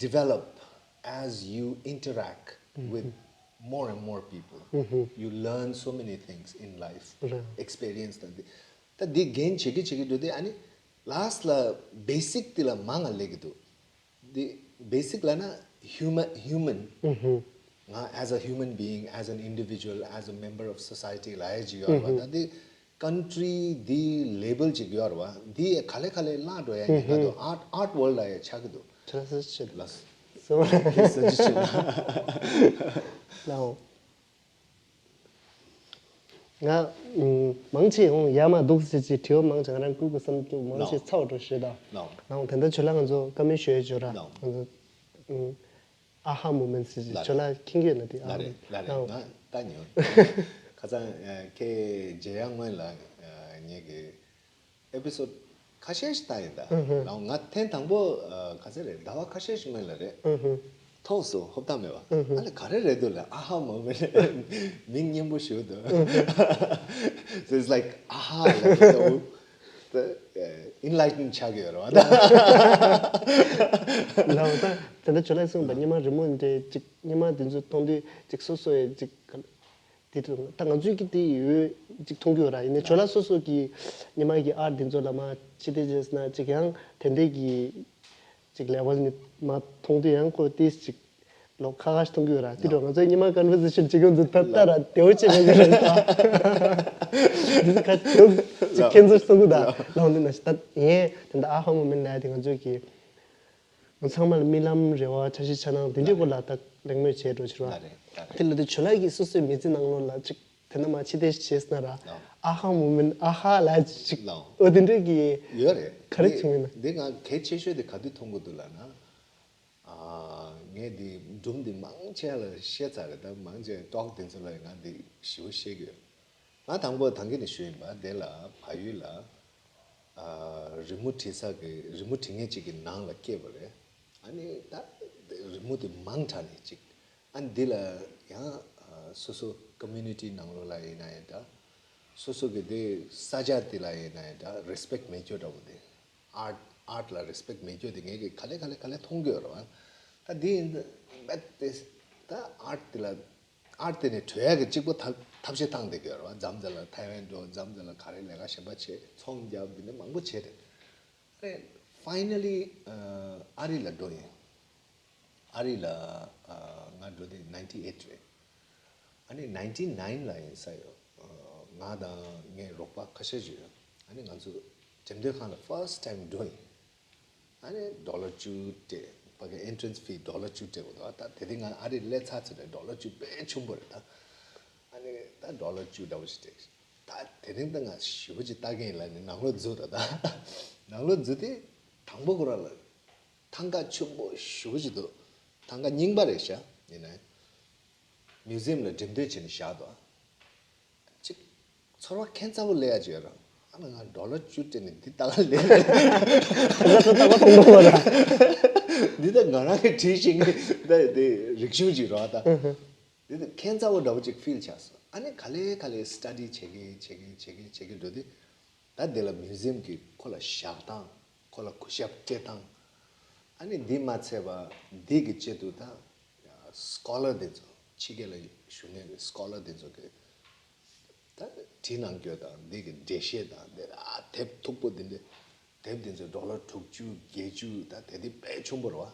develop as you interact with more and more people. You learn so many things in life. Experience དང་འདི་ད་འདི་gain བྱེད་ཀྱི་བྱེད་ཀྱི་འགྲོ་དུས་ཨ་ནི་last ལ་basic དེ་ལ་མང་ང་སླེབས་ཀྱི་འདུག་འདི་basic ལབ་ན་human human ང་as a human being, as an individual, as a member of society ལབ་ཡ་ཅིག་ཡོད་རེད་བ། ད་འདི་country འདི་label ཅིག་ཡོད་རེད་བ། འདི་ག་ལེ་ག་ལེ་བརླག་འགྲོ་ཡ་ཉེན་ཁ་འདུག art art world ལ་ཡ་ཆགས་ཀྱི་འདུག་ཁྱེད་རང་སུ་ཆེ་ལ་སོ་ཁྱེད་སུ་ཆེ་ལ་ལའོ། ང་ཨུམ། མང་ཆེ་ཡང་ཡ་མ་འདུག་ཟེར་གྱི་དྲི་བ་མང་ཆེ་ང་རང་ཀུ་ཀུ་བསམ་རྒྱུ་མང་ཆེ་ཚར་བ་འགྲོ་ཞེས་དང་། ལའོ། ལའོ་དེ་འདྲ་ཁྱོད་ལ་ང་ཚོ་བཀའ་མོལ་ཞུ་ཡ་བྱོས་ར། ལའོ། ང་ཚོ་ཨུམ། ཨ་ཧ་མོ་མེན་སི་ལ་ཁྱོད་ལ་མཁྱེན་གྱི་ཡོད་ན་དེ་ཨ་ལ་རེད་ཧ་ལ་རེད། ལའོ། ང་ལྟ་ཉོན། ཁ་སང་ཁྱེད་མཇལ་ཡ་སྔོན་ལ་ངས་ཀྱི་episode ཁ་ཤས་ཤིག་ལྟ་ཡིན་ད། ལའོ་ང་ཐེངས་དང་པོ་ག་ཚོད་རེད། ཟླ་བ་ཁ་ཤས་ཤིག་སྔོན་ལ་རེད། ཐོག་སོ་ཧོབ་ཐང་མེད་པ། ཨ་ལེ་ག་རེ་རེད་འདུག་ལ་ཨ་ཧ་མོ་མེན་མིང་སྙན་པོ་ཞུ་འདུག so it's like ཨ་ཧ་ལ་ད་enlighten ཆགས་ཀྱི་ཡོད་རེད་བ་ད། ལའོ་ད་དེ་འདྲ་ཇོ་ལགས་གསུངས་པ་སྔོན་མ་རི་མོ་འདྲ་ཅིག་སྔོན་མ་དེ་ཚོ་མཐོང་དུས་ཅིག་སོ་སོ་ཡི་ཅིག་དེ་ད་ང་ཚོས་ཀྱི་དེ་ཡོད་ཅིག་མཐོང་གི་ཡོད་ར། ཡིན་ནའི་ཇོ་ལགས་སོ་སོ་གི་སྔོན་མ་གི་art དེ་ཚོ་ལ་མ་ཕྱི་བལྟས་བྱས་ན་ཅིག་ཡང་དེ་འདྲའི་གི་ཅིག་level ནས་མ་མཐོང་དུས་ཡང་ཁོ་ཏིས་ཅིག་ལོག་ཁ་ཁ་ཞིག་མཐོང་གི་ཡོད་ར། དེ་འདྲ་ང་ཚོ་སྔོན་མ་conversation བྱེད་མཁན་ཚོ་ད་ལྟ་ར་དེའོ་བྱེད་མཁན་ཡོད་ར། དེ་ཚོ་ཁ་དེའོ་ཅིག་ཁྱེད་ཚོ་གསུང་གི་ད་ལོག་འདི་ན་ཞིག་ད་ཡིན་དེ་འདྲ་ཨ་ཧ་མོ་མེན་ལ་དེ་ང་ཚོ་གི་ང་ཚང་མ་ལ་རྨི་ལམ་རེ་བ་འཆར་གཞི་འཆར་སྣང་དེ་འདྲའི་སྐོར་ལ་ད་གླེང་མོལ་བྱས་འགྲོ་ཕྱིར་བ། ལ་རེད་ལ་རེད། དེ་ལ་དེ་ཇོ་ལགས་ཀྱིས་སོ་སོའི་མི་ཚེ་ནང་ལོགས་ལ་ཅིག་དེ་ན་མ་ཕྱི་བལྟས་བྱས་ན་ར་ལ། ཨ་ཧ་མོ་མེན་ཨ་ཧ་ལ་ཅིག་ལ་འོ་དེ་འདྲའི་གི་ཡོད་རེད། ག་རེ་བྱུང་ཡོད་ན། འདི་ང་གལ་ཆེ་ཤོས་དེ་ག་དུས་མཐོང་གི་འདུག་ལབ་ན། ཨ་ངས་འདི་སྒྲུང་འདི་མང་ཆེ་ལ་བཤད་ཚར་རེད། ད་མང་ཆེ་talk དེ་ཚོ་ལ་ང་འདི་ཞེ་པོ་བཤད་གི་ཡོད། ང་དང་པོ་ད་གིན་ནས་ཞུས་ཡིན་པ་དེ་ལ་བལ་ཡུལ་ལ་ཨ་རི་མོ་བྲིས་ས་གི་རི་མོ་བྲིས་མཁན་ཅིག་གི་ནང་ལ་སྐྱེས་པ་རེད། ཨ་ནི་ད་རི་མོ་དེ་མང་དྲགས་ནས་ཅིག་ཨ་ནི་འདི་ལ་ཡང་ཨ་སོ་སོ་community ནང་ལོགས་ལ་ཡིན་ན་ཡང་ད་སོ་སོ་གི་དེ་ས་ཆ་དེ་ལ་ཡིན་ན་ཡང་ད་respect མེད་རྒྱུ་འདྲ་བོ་དེ། art art ལ་respect མེད་རྒྱུ་དེ་ངས་གི་ག་ལེ་ག་ལེ་ག་ལེ་མཐོང་གི་ཡོད་རེད་བ། ད་འདི་ཡིན་ད་ད་art དེ་ལ་ཨར་ཏེ་ནས་བྲོས་ཡག་གི་གཅིག་པོ་ཐབས་ཐབས་ཤེས་བཏང་བསྡད་ཀྱི་ཡོད་རེད་བ། མཚམས་མཚམས་ལ་ཐའེ་ཝན་འགྲོ། མཚམས་མཚམས་ལ་ག་རེ་ལས་ཀ་གཞན་པ་བྱེད། ཚོང་རྒྱབ། འདི་འདྲ་མང་པོ་བྱས་ཏེ། ཨ་རེ་finally ཨ་རི་ལ་འགྲོ་ཡིན། ཨ་རི་ལ་ང་འགྲོ་དུས་ninety eight རེད། ཨ་ནི་ninety nine ལ་ཡིན་ས་ཡོད། ང་དང་ངའི་རོགས་པ་ཁ་ཤས་ཤིག་ཡོད། ཨ་ནི་ང་ཚོ་འགྲེམས་སྟོན་ཁང་ལ་first time འགྲོ་ཡིན། ཨ་ནི་ཌོ་ལར་བཅུ་སྤྲད། ཕ་གི་entrance fee ཌོ་ལར་བཅུ་སྤྲད་དགོས་འདུག་ད་དེ་དུས་ང་ཨ་རི་སླེབས་ཚར་ཚར་ནས་ཌོ་ལར་བཅུ་དཔེ་ཆུང་པོ་རེད་ད། ཨ་ནི་ད་ཌོ་ལར་བཅུ་འདྲ་བོ་ཞིག་སྤྲད། ད་དེ་རིང་ད་ང་ཞེ་པོ་ཅིག་ལྟ་གི་ཡིན་ལབ་ནས་ནང་ལོགས་འཛུལ་ད། ད་ནང་ལོགས་འཛུལ་དུས་དང་པོ་ཁོ་རང་ལ་ཐང་ག་ཆེན་པོ་ཞེ་པོ་ཅིག་འདུག་ཐང་ག་རྙིང་པ་རེད་ཤག་ཡིན་ནའི་museum ལ་འགྲེམས་སྟོན་བྱས་ནས་བཞག་འདུག་ཅིག་ཚོར་བ་ཁྱད་མཚར་པོ་སླེབས་ཡ་ཅིག་ཡོད་ར། ཨ་ན་ང་ཌོ་ལར་བཅུ་སྤྲད་ནས་འདི་ལྟ་ག་སླེབས་རེད། ད་ལྟ་ད་ལྟ་མཐོང་གི་མ་རེད། འདི་ད་ང་རང་གིས་བྲིས་ཤིང་ད་དེ་རིག་གཞུང་ཅིག་ར་ད། འདི་ད་ཁྱད་མཚར་པོ་འདྲ་པོ་ཅིག་ཕིལ་ཆགས་སོང་། ཨ་ནི་ག་ལེ་ག་ལེ་སི་ཊ་ཌི་བྱེད་གི་བྱེད་གི་བྱེད་གི་བྱེད་གི་འགྲོ་དུས། ད་དེ་ལ་མིའུ་ཛི་ཡམ་གྱིས་ཁོ་ལ་བཞག་སྟངས། ཁོ་ལ་གུས་ཞབས་སྤྲད་སྟངས། ཨ་ནི་འདི་མ་ཚད་པ་འདི་གི་ཆེད་དུ་ད་སི་ཀོ་ལར་དེ་ཚོ་ཕྱི་རྒྱལ་ལ་བཞུགས་མཁན་གྱི་སི་ཀོ་ལར་དེ་ཚོ་གི་ད་བྲིས་གནང་རྒྱུ་དང་འདི་གི་འགྲེལ་བཤད་དང་དེ་ལ་དེབ་མཐུག་པོ་འདི་འདྲ། དེབ་དེ་ཚོ་ཌོ་ལར་དྲུག་ཅུ་བརྒྱད་ཅུ་ད་དེ་དེ་དཔེ་ཆུང་པོ་རེད་བ།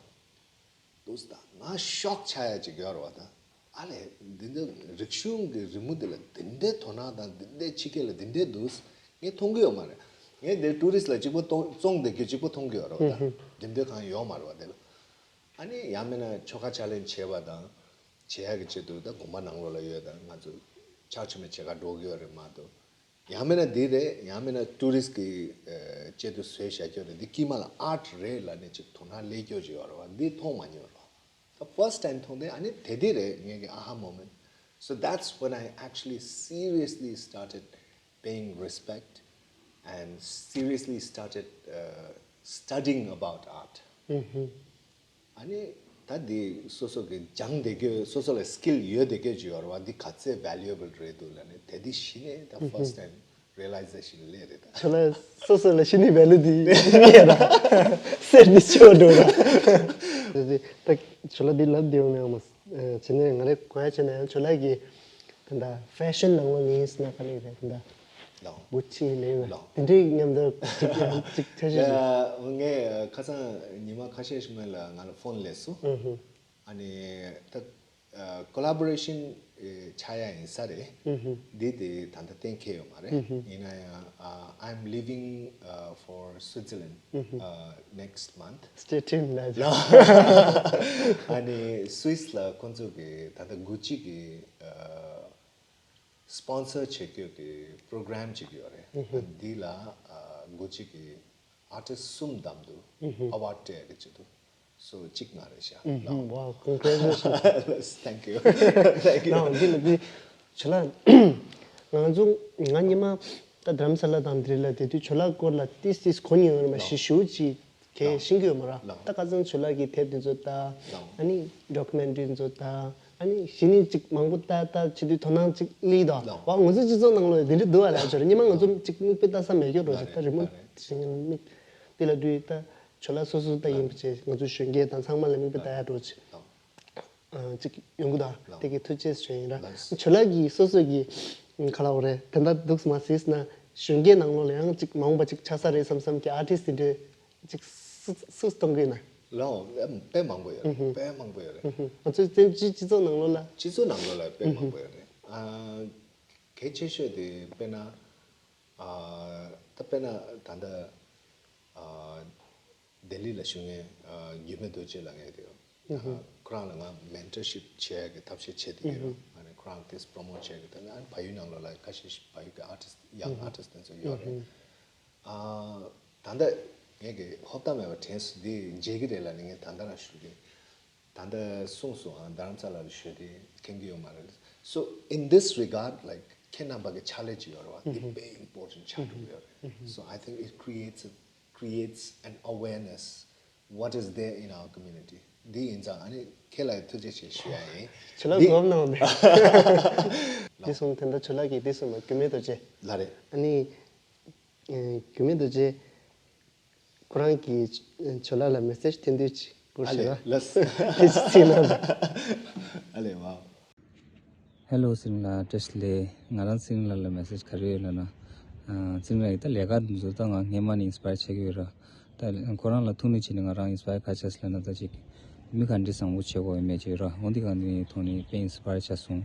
འདུག་སེ་ད་ང་ཤོག་ཆགས་ཡ་ཅིག་ཡོད་རེད་བ་ད། ཨ་ལས། འདི་འདྲ་རིག་གཞུང་གི་རི་མོ་འདི་ལ་འདི་འདྲའི་དོ་སྣང་དང་འདི་འདྲའི་ཕྱི་རྒྱལ་ལ་འདི་འདྲའི་འདུག་སེ་ངས་མཐོང་གི་ཡོད་མ་རེད། ངས་འདིར་ཊུ་རི་སི་ཊི་ལ་གཅིག་པོ་གཏོང་བཙོང་བསྡད་རྒྱུ་གཅིག་པོ་མཐོང་གི་ཡོད་རེད་བ་ད། འདི་འདྲའི་གང་ཡོད་མ་རེད་བ་དེ་ལ། ཨ་ནི་ཡང་མིན་ན་ཆོལ་ཁ་ཕྱག་ལེན་བྱེད་པ་དང་། བྱེད་ཡག་གི་ཆེད་དུ་ད་དགོན་པ་ནང་ལོགས་ལ་ཡོད་དང་ང་ཚོ་ཕྱག་མཆོད་མེ་བྱེད་གར་འགྲོ་གི་ཡོད་རེད་མ་གཏོགས། ཡང་མིན་ན་འདི་རེད། ཡང་མིན་ན་ཊུ་རི་སི་ཊི་གི་ཆེད་དུ་བཟོས་བཞག་རྒྱུ་རེད། འདི་དཀྱིལ་མ་ལ་ཨར་ཊི་རེད་ལབ་ནས་ཅིག་དོ་སྣང་སླེབས་རྒྱུ་ཅིག་ཡོད་རེད་བ། འདི་མཐོང་མ་མྱོང་རེད་བ། ད་ཕར་སི་ཊི་ཊའིམ་མཐོང་དུས་ཨ་ནི་དེ་འདི་རེད་ངེད་ཀྱི་ཨ་ཧ་མོ་མེན་ཊི། So that's when I actually seriously started paying respect and seriously started uh, studying about art. ཨ་ནི་ད་འདི་སོ་སོ་གི་སྦྱངས་བསྡད་རྒྱུ་སོ་སོ་ལ་སི་ཀིལ་ཡོད་བསྡད་རྒྱུ་ཅིག་ཡོད་རེད་བ། འདི་ག་ཚད་ཝེ་ལུ་ཨེ་བལ་རེད་འདུག་ལབ་ནས་དེ་འདི་གཞི་ནས་ད་ཕར་སི་ཊི་ཊའིམ་རི་ཡ་ལའི་ཛེ་ཤན་སླེབས་རེད་ད། ཁྱོད་ལ་སོ་སོ་ལ་གཞི་ནས་ཝེ་ལུ་འདི་རྙེད་ར། སེར་འདི་ཆེ་བ་འགྲོ་ར། དེ་ད་ཁྱོད་ལ་འདི་ལབ་བདེ་བ་མེད་མོད། བྱས་ནས་ང་རའི་གོ་ཡ་བྱས་ན་ཡང་ཁྱོད་ལ་གི་ད་ལྟ་ཕེ་ཤན་ནང་ལོགས་ནས་ཡིན་ཟེར་ན་ག་ལེ་རེད་ད་ལྟ། ལགས། བུ་ཆི་ལེ་ན། ལགས། དེ་འདྲའི་མཉམ་དུ་ཅིག་ཅིག་ཐེ་ཤེ་ཞིག་ཡ་ངས་ཁ་སང་ཉི་མ་ཁ་ཤས་ཤིག་སྔོན་ལ་ང་ལ་ཕོན་སླེབས་སོང་། ཨ་ནི་ད་ཀོ་ལ་བོ་རེ་ཤན་ཆགས་ཡ་ཡིན་ས་རེད། འདི་དེ་ད་ལྟ་གཏན་འཁེལ་ཡོད་མ་རེད། ཡིན་ན་ཡང་uh, I'm leaving uh, for Switzerland uh, next month. Stay tuned ལ། ཨ་ནི་སུད་སི་ལ་ཁོང་ཚོ་གི་ད་ལྟ་གུ་ཅི་གི་སི་པོན་སར་བྱེད་རྒྱུ་གི་པོ་རོ་གྷ་རམ་ཅིག་ཡོད་རེད། འདི་ལ་གུ་ཅི་གི་ཨར་ཊིསི་གསུམ་བདམས་འདུག་ཨ་ཝར་ཌི་སྤྲད་ཡ་གི་ཆེད་དུ། སོ་གཅིག་ང་རེད་ཤག Wow, congratulations. Thank you. Thank you. ནའོ་འདི་ལ་འདི་ཆོ་ལ་ང་ཚོ་ང་ཉི་མ་ད་དྷ་རམ་ས་ལ་དང་འདི་ལ་དེ་དུས་ཆོ་ལ་སྐོར་ལ་ཏིས་ཏིས་གོ་མྱོང་ཡོད་མ་ཞི་ཞུ་ཅིག་གས་ཤེས་ཀྱི་ཡོད་མ་ར། ད་ཁ་སང་ཆོ་ལགས་ཀྱི་དེབ་དེ་ཚོ་ལྟ། ཨ་ནི་ཌོ་ཀུ་མེན་ཊ་རི་དེ་ཚོ་ལྟ། ཨ་ནི་གཞི་ནས་ཅིག་མང་པོ་ལྟ་ལྟ་བྱེད་དུས་དོ་སྣང་ཅིག་སླེབས་དོ། ལགས། བ་ང་ཚོ་སྤྱི་ཚོགས་ནང་ལོགས་དེ་འདྲ་འདུག་ཨ་ལ་ཆོ་ར་ཉི་མ་ང་ཚོ་ཅིག་མིག་དཔེ་ལྟ་ས་མེད་སྐྱོ་འགྲོ་ཅིག་ལགས་ད་རེད། རི་མོ་ལགས་རེད། དེ་ཞིག་མིག་དེ་ལ་དུས་ད་ཆོ་ལགས་སོ་སོ་ལྟ་ཡིན་པ་བྱས་ང་ཚོ་གཞོན་སྐྱེས་དང་ཚང་མ་ལ་མིག་དཔེ་ལྟ་ཡ་འགྲོ་ཅིག་ལགས། ཅིག་ཡོང་གི་འདུག་ཨ། ལགས། དེ་གི་ཐུགས་རྗེ་ཆེ་ཡིན་ར། ལགས། ཆོ་ལགས་ཀྱི་སོ་སོ་གི་ག་ལ་འོ་རེད་དེ་འདྲ་འདུག་སེ་མ་ཟེར་ན་གཞོན་སྐྱེས་ནང་ལོགས་ལ་ཡང་ཅིག་མང་པ་ཅིག་ཆགས་ས་རེད་བསམ་བསམ་གྱི་ཨར་ཊིསི་དེ་འདྲས་ཅིག་སུ་སུ་གཏོང་གི་ཡིན་ན། ལའོ་དཔེ་མང་པོ་ཡོད་རེད། དཔེ་མང་པོ་ཡོད་རེད། ང་ཚོའི་བཙན་བྱོལ་སྤྱི་ཚོགས་ནང་ལོགས་ལ། སྤྱི་ཚོགས་ནང་ལོགས་ལ་དཔེ་མང་པོ་ཡོད་རེད། ཨ་གལ་ཆེ་ཤོས་དེ་དཔེར་ན་ཨ་ད་དཔེར་ན་ད་ལྟ་ཨ་ལྡི་ལི་ལ་བཞུགས་མཁན་ཨ་འགྱུར་མེད་རྡོ་རྗེ་ལབ་མཁན་དེ་ཡོད། ཨ་ཁོ་རང་ལ་ང་མེན་ཊར་ཤིབ་བྱེད་ཡག་གི་ཐབས་ཤེས་བྱེད་བསྡད་ཀྱི་ཡོད། ཨ་ནི་ཁོ་རང་དེ་པོ་རོ་མོཊ་བྱེད་ཡག་གི་ཐབས་ཨ་ནི་བལ་ཡུལ་ནང་ལོགས་ལ་ཁ་ཤས་ཤིག་བལ་ཡུལ་གྱི་ཨར་ཊིསི་ཡང་ཨར་ཊིསི་དེ་ཚོ་ཡོད་རེད། ཨ་ད་ལྟ་ངས་ཀྱི་ཧོབ་ཏ་མེད་པ་དྲན་སོང་། འདི་མཇལ་གྱི་རེད་ལབ་ནས་ངས་ད་ལྟ་རང་ཞུ་གི། ད་ལྟ་གསུངས་སོང་ཨ་རྡ་རམ་ས་ལ་ལ་ཞུ་དེ་མཁྱེན་གྱི་ཡོད་མ་རེད། So in this regard like ཁྱེད་རྣམ་པ་གི་ཕྱག་ལས་ཅིག་ཡོད་རེད་བ། འདི་དཔེ་ཨིམ་པོར་ཊེན་ཊི་ཆགས་འགྲོ་གི་ཡོད་རེད། So I think it creates a, creates an awareness what is there in our community. འདི་ཡིན་ཙང་ཨ་ནི་ཁྱེད་ལ་ཐུགས་རྗེ་ཆེ་ཞུ་ཡ་ཡིན། ཆོ་ལགས་འདི་གོམ་ནང་ནས། འདི་སོང་དེ་འདྲ་ཆོ་ལགས་ཀྱིས་འདི་སོང་མ་རྒྱུད་མེད་རྡོ་རྗེ། ལགས་རེད། ཨ་ནི། རྒྱུད་མེད་རྡོ་རྗེ། ཁོ་རང་གིས་ཆོ་ལགས་ལ་མེ་སེ་ཇི་འཐེན་དུས་ཅིག་བསྐུར་ཨ་ཞེས་ལས་ལ། ལས། དེ་ཅིག་ཚིག་གནང་རོགས། ཨ་ལས་ཝའོ། ཧེ་ལོ་ཚེ་རིང་ལགས་བཀྲ་ཤིས་བདེ་ལེགས། ང་རང་ཚེ་རིང་ལགས་ལ་མེ་སེ་ཇི་ག་རེ་ཡོད་ལབ་ན། ཨ་ཚེ་རིང་ལགས་ཀྱི་ད་ལས་ཀ་འདི་ཚོ་ད་ང་སྔས་མ་ནས་ཨིན་སི་པ་ཡར་བྱེད་ཀྱི་ཡོད་ར། ད་ཁོ་རང་ལ་ཐུག་ནས་བྱས་ནས་ང་རང་ཨིན་སི་པ་ཡར་ག་ཆགས་སོང་ལབ་ན་ད་ཅིག་མི་ག་འདྲས་བཟང་པོ་བྱེད་དགོས་ཡོད་མེད་ཅིག་ཡོད་ར། འོ་འདི་ག་འདི་ཐོག་ནས་དཔེ་ཨིན་སི་པ་ཡར་ཆགས་སོང་།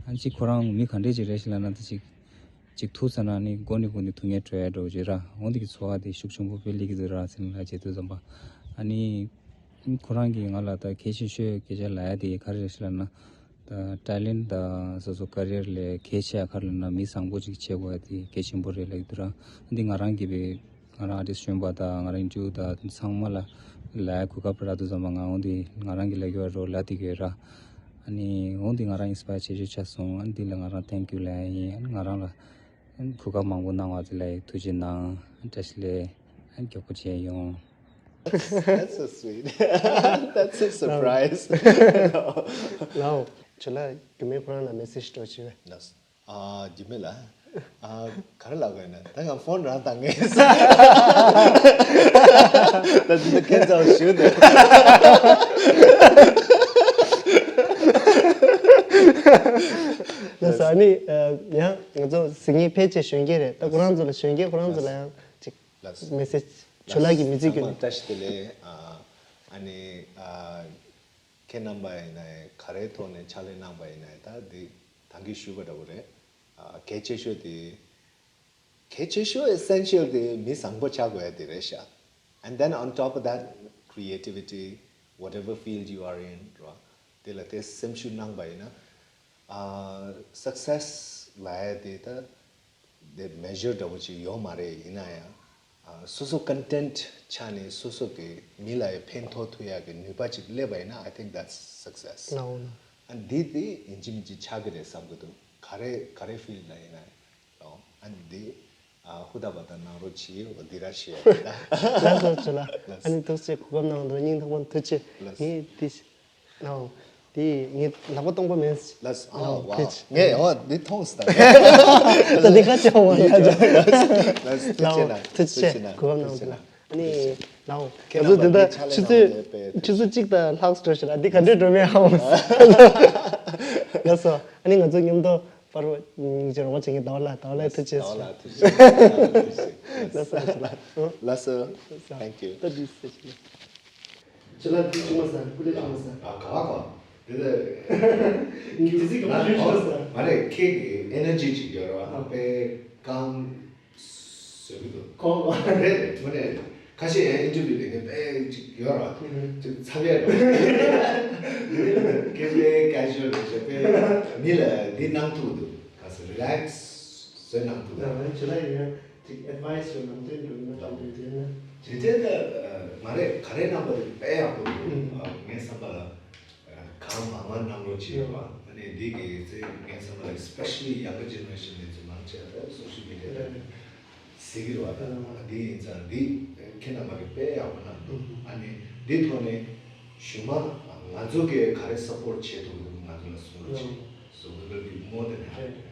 ཨ་ཅིག་ཁོ་རང་མི་ག་འདྲས་ཅིག་རེད་ཤག་ལབ་ན་ད་ཅིག་ཅིག་ཐུག་ཚར་ན་ནི་མགོ་ནས་མགོ་ནས་ཐུག་ངེས་འགྲོ་ཡ་འགྲོ་བྱེད་ར། འོ་འདི་གི་ཚོར་བ་དེ་ཤུགས་ཆེན་པོ་དཔེ་སླེབས་ཀྱི་འདུག་ར། ཚེ་རིང་ལགས་བྱེད་དུས་ཙམ་པ་ཨ་ནི་ཁོ་རང་གིས་ང་ལ་ད་གལ་ཆེ་ཤོས་སྐད་ཆ་ལབ་ཡ་དེ་ག་རེ་རེད་ཤག་ལབ་ན། ད་ཊེ་ལེན་ཊི་དང་སོ་སོ་ཀེ་རི་ཡར་ལ་གལ་ཆེ་ཡ་ག་རེ་ལབ་ན་མི་བཟང་པོ་ཅིག་བྱེད་དགོས་ཡ་དེ་གལ་ཆེན་པོ་རེད་ལབ་ཀྱི་འདུག་ར། འདི་ང་རང་གིས་བས་ང་རང་ཨར་ཊིསི་གཞོན་པ་དང་ང་རང་ཨིན་ཊར་བིའུ་དང་ཚང་མ་ལ་ལབ་ཡ་གོ་སྐབས་རག་དུས་ཙམ་པ་ང་འོ་འདི་ང་རང་གིས་ལབ་ཀྱི་ཡོད་ར་ལབ་བསྡད་ཀྱི་ཡོད་ར། ཨ་ནི་འོ་འདི་ང་རང་ཨིན་སི་པ་ཡར་བྱེད་ཤོས་ཆགས་སོང་། ཨ་ནི་འདི་ལ་ང་རང་ཐེང་ཀིའུ་ལབ་ཡ་ཡིན། ཨ་ནི་ང་རང་ལ་ གོ་སྐབས་མང་པོ་གནང་བ་དེ་ལ་ཐུགས་རྗེ་གནང་། བཀྲ་ཤིས་བདེ་ལེགས། མགྱོགས་པོ་བྱས་ཡོང་། That's so sweet. That's a surprise. ལའོ། ཁྱོད་ལ་རྒྱུ་མེད་ཁོ་རང་ལ་མེ་སེ་ཇི་འགྲོ་བྱས་པས། ལགས། ཨ། རྒྱུ་མེད་ལ། ཨ། ག་རེ་ལབ་དགོས་ན། ད་ང་ཕོན་རང་བཏང་ངེས། ད་འདི་ཁྱེད་ཚོར་ཞུ་འདོད། ལགས་སོ། ཨ་ནི་ཡང་ང་ཚོ་གཟིགས་མཁན་ཕལ་ཆེར་གཞོན་སྐྱེས་རེད། ད་ཁོ་རང་ཚོ་ལ། གཞོན་སྐྱེས་ཁོ་རང་ཚོ་ལ་ཡང་ཅིག་ལགས། མེ་སེ་ཇི། ཇོ་ལགས་ཀྱི་མི་ཚེ་བརྒྱུད་ནས། ཚང་མ་བཀྲ་ཤིས་བདེ་ལེགས། ཨ། ཨ་ནི། ཨ། ཁྱེད་རྣམ་པ་ཡིན་ནའི་ག་རེའི་ཐོག་ནས་ཕྱག་ལས་གནང་པ་ཡིན་ནའི། ད་འདི་ད་གིན་ཞུས་པ་འདྲ་པོ་རེད། ཨ། གལ་ཆེ་ཤོས་དེ། གལ་ཆེ་ཤོས་essential དེ་མི་བཟང་པོ་ཆགས་དགོས་ཡ་དེ་རེད་ཤག And then on top of that, creativity, whatever field you are in, རོ། དེ་ལ་དེ་སེམས་ཤུགས་གནང་པ་ཡིན་ན། ཨ། success ལབ་ཡ་དེ་ད་དེ་measure འདྲ་པོ་ཅིག་ཡོད་མ་རེད། ཡིན་ན་ཡང་། ཨ། སོ་སོ་content ཆགས་ནས་སོ་སོ་གི་མི་ལ་ཡང་ཕན་ཐོགས་ཐུབ་ཡ་གི་ནུས་པ་ཅིག་སླེབས་པ་ཡིན་ན། I think that's success. ལའོ་ན། ཨ། འདི་དེ་ཡིན་གཅིག་མིན་གཅིག་ཆགས་ཀྱི་རེད་བསམ་གྱི་འདུག་ག་རེ་ག་རེ་field ལ་ཡིན་ན་ཡང་། ཨ། འདི། ཨ། ཧུར་ཐག་པ་དང་གནང་རོགས་གྱིས། འོ་འདི་ར་བཤད་ཡ་རེད་ད། ལགས་སོ། ཇོ་ལགས། ལགས། ཨ་ནི་ཐུགས་རྗེ་ཆེ། གོ་སྐབས་གནང་བ་དང་སྙིང་ཐག་པ་ནས་ཐུགས་རྗེ་ཆེ། ལགས། ངས་འདི། ཨོ། འདི་ངས་ལག་པ་སྟོང་པ་མིན། ལགས། ཨོ། ཨོ། ཐུགས་རྗེ་ཆེ། ངས། ཨོ། འདི་མཐོང་སོང་ད། ད་འདི་ཁ་ཆེ་བ་ལ། ལགས། ཐུགས་རྗེ་ཆེ། ལགས། ཐུགས་རྗེ་ཆེ། ཐུགས་རྗེ་ཆེ། གོ་སྐབས་གནང་བ་དང་། ཨ་ནི། ལའོ། ང་ཚོ་འདི་ད་ཆུ་ཚོད་ཆུ་ཚོད་གཅིག་དང་ལྷག་འགྲོ་ཤག་ར། འདི་ག་འདྲས་འགྲོ་མིན་ཧ་གོ་མ་སོང་། ལགས་སོ། ཨ་ནི་ང་ཚོ་མཉམ་དུ་པར་རོ་ཉིན་བྱེད་རོགས་པ་བྱེད་མཁན་ཟླ་བ་ལགས། ཟླ་བ་ལགས་ཐུགས་རྗེ་ཆེ། ཟླ་བ་ལགས་ཐུགས་རྗེ་ཆེ། ལགས་སོ། ལགས་སོ། ལགས་སོ། Thank you. ད་འདི་ཟེར་ཞིག་ཁྱེད་ལ་འདི་བྱུང་བ་ཟེར། སྐུ་ལས་བྱུང་བ་ཟེར། ཨ། ག་བ་ག་བ། དེ་ལ། ངས་དེ་ཚིག་གི་མ་ཞུས་ཤོག་ཟེར། མ་རེད། ཁྱེད་ཀྱི་energy ཅིག་ཡོད་ར། ཨ། དཔེ་གང་བཟོ་གི་འདུག་ཁོང་། རེད། དངོས་གནས་ཁ་ཤས་ཡང་interview ལེན་མཁན་དཔེ་ཅིག་ཡོད་ར། ཨ། ཅིག་ཚ་བས་འགྲོ། དཔེ་casual རེད་ཤག་དཔེ་མི་ལ་འདི་གནང་ཐུབ་འདུག་ག་ས་relax བཟོས་གནང་ཐུབ། ཡང་ང་ཁྱེད་ལ་ཡིན་ན་ཅིག་advice ཞིག་ལམ་སྟོན་འགྲོ་ན། ལགས། དེ་དེ་ན། དེ་དེ་ད་མ་རེད། ག་རེ་གནང་པ་དེ་དཔེ་ཡག་པོ་འདུག་ཨ། ངའི་བསམ་པ་ལ། གང་མང་མང་གནང་རོགས་བྱེད་པ། ཨ་ནི་འདི་གི་ཚེ་ངའི་བསམ་པ་ལ་especially younger generation ནས་ཚོ་མང་ཆེ་བ་social media ལ་གཟིགས་ཀྱི་རེད་པ། ད་འདི་ཡིན་ཙང་འདི་ཁྱེད་རྣམ་པ་གི་དཔེ་ཡག་པོ་གནང་འདུག་ཨ་ནི་འདི་ཐོག་ནས་གཞུག་མ་ང་ཚོ་གིས་ག་རེ་support བྱེད་ཐུབ་ཀྱི་འདུག་ང་ཚོ་ལ་གསུང་རོགས་བྱེད། So we will be more than happy.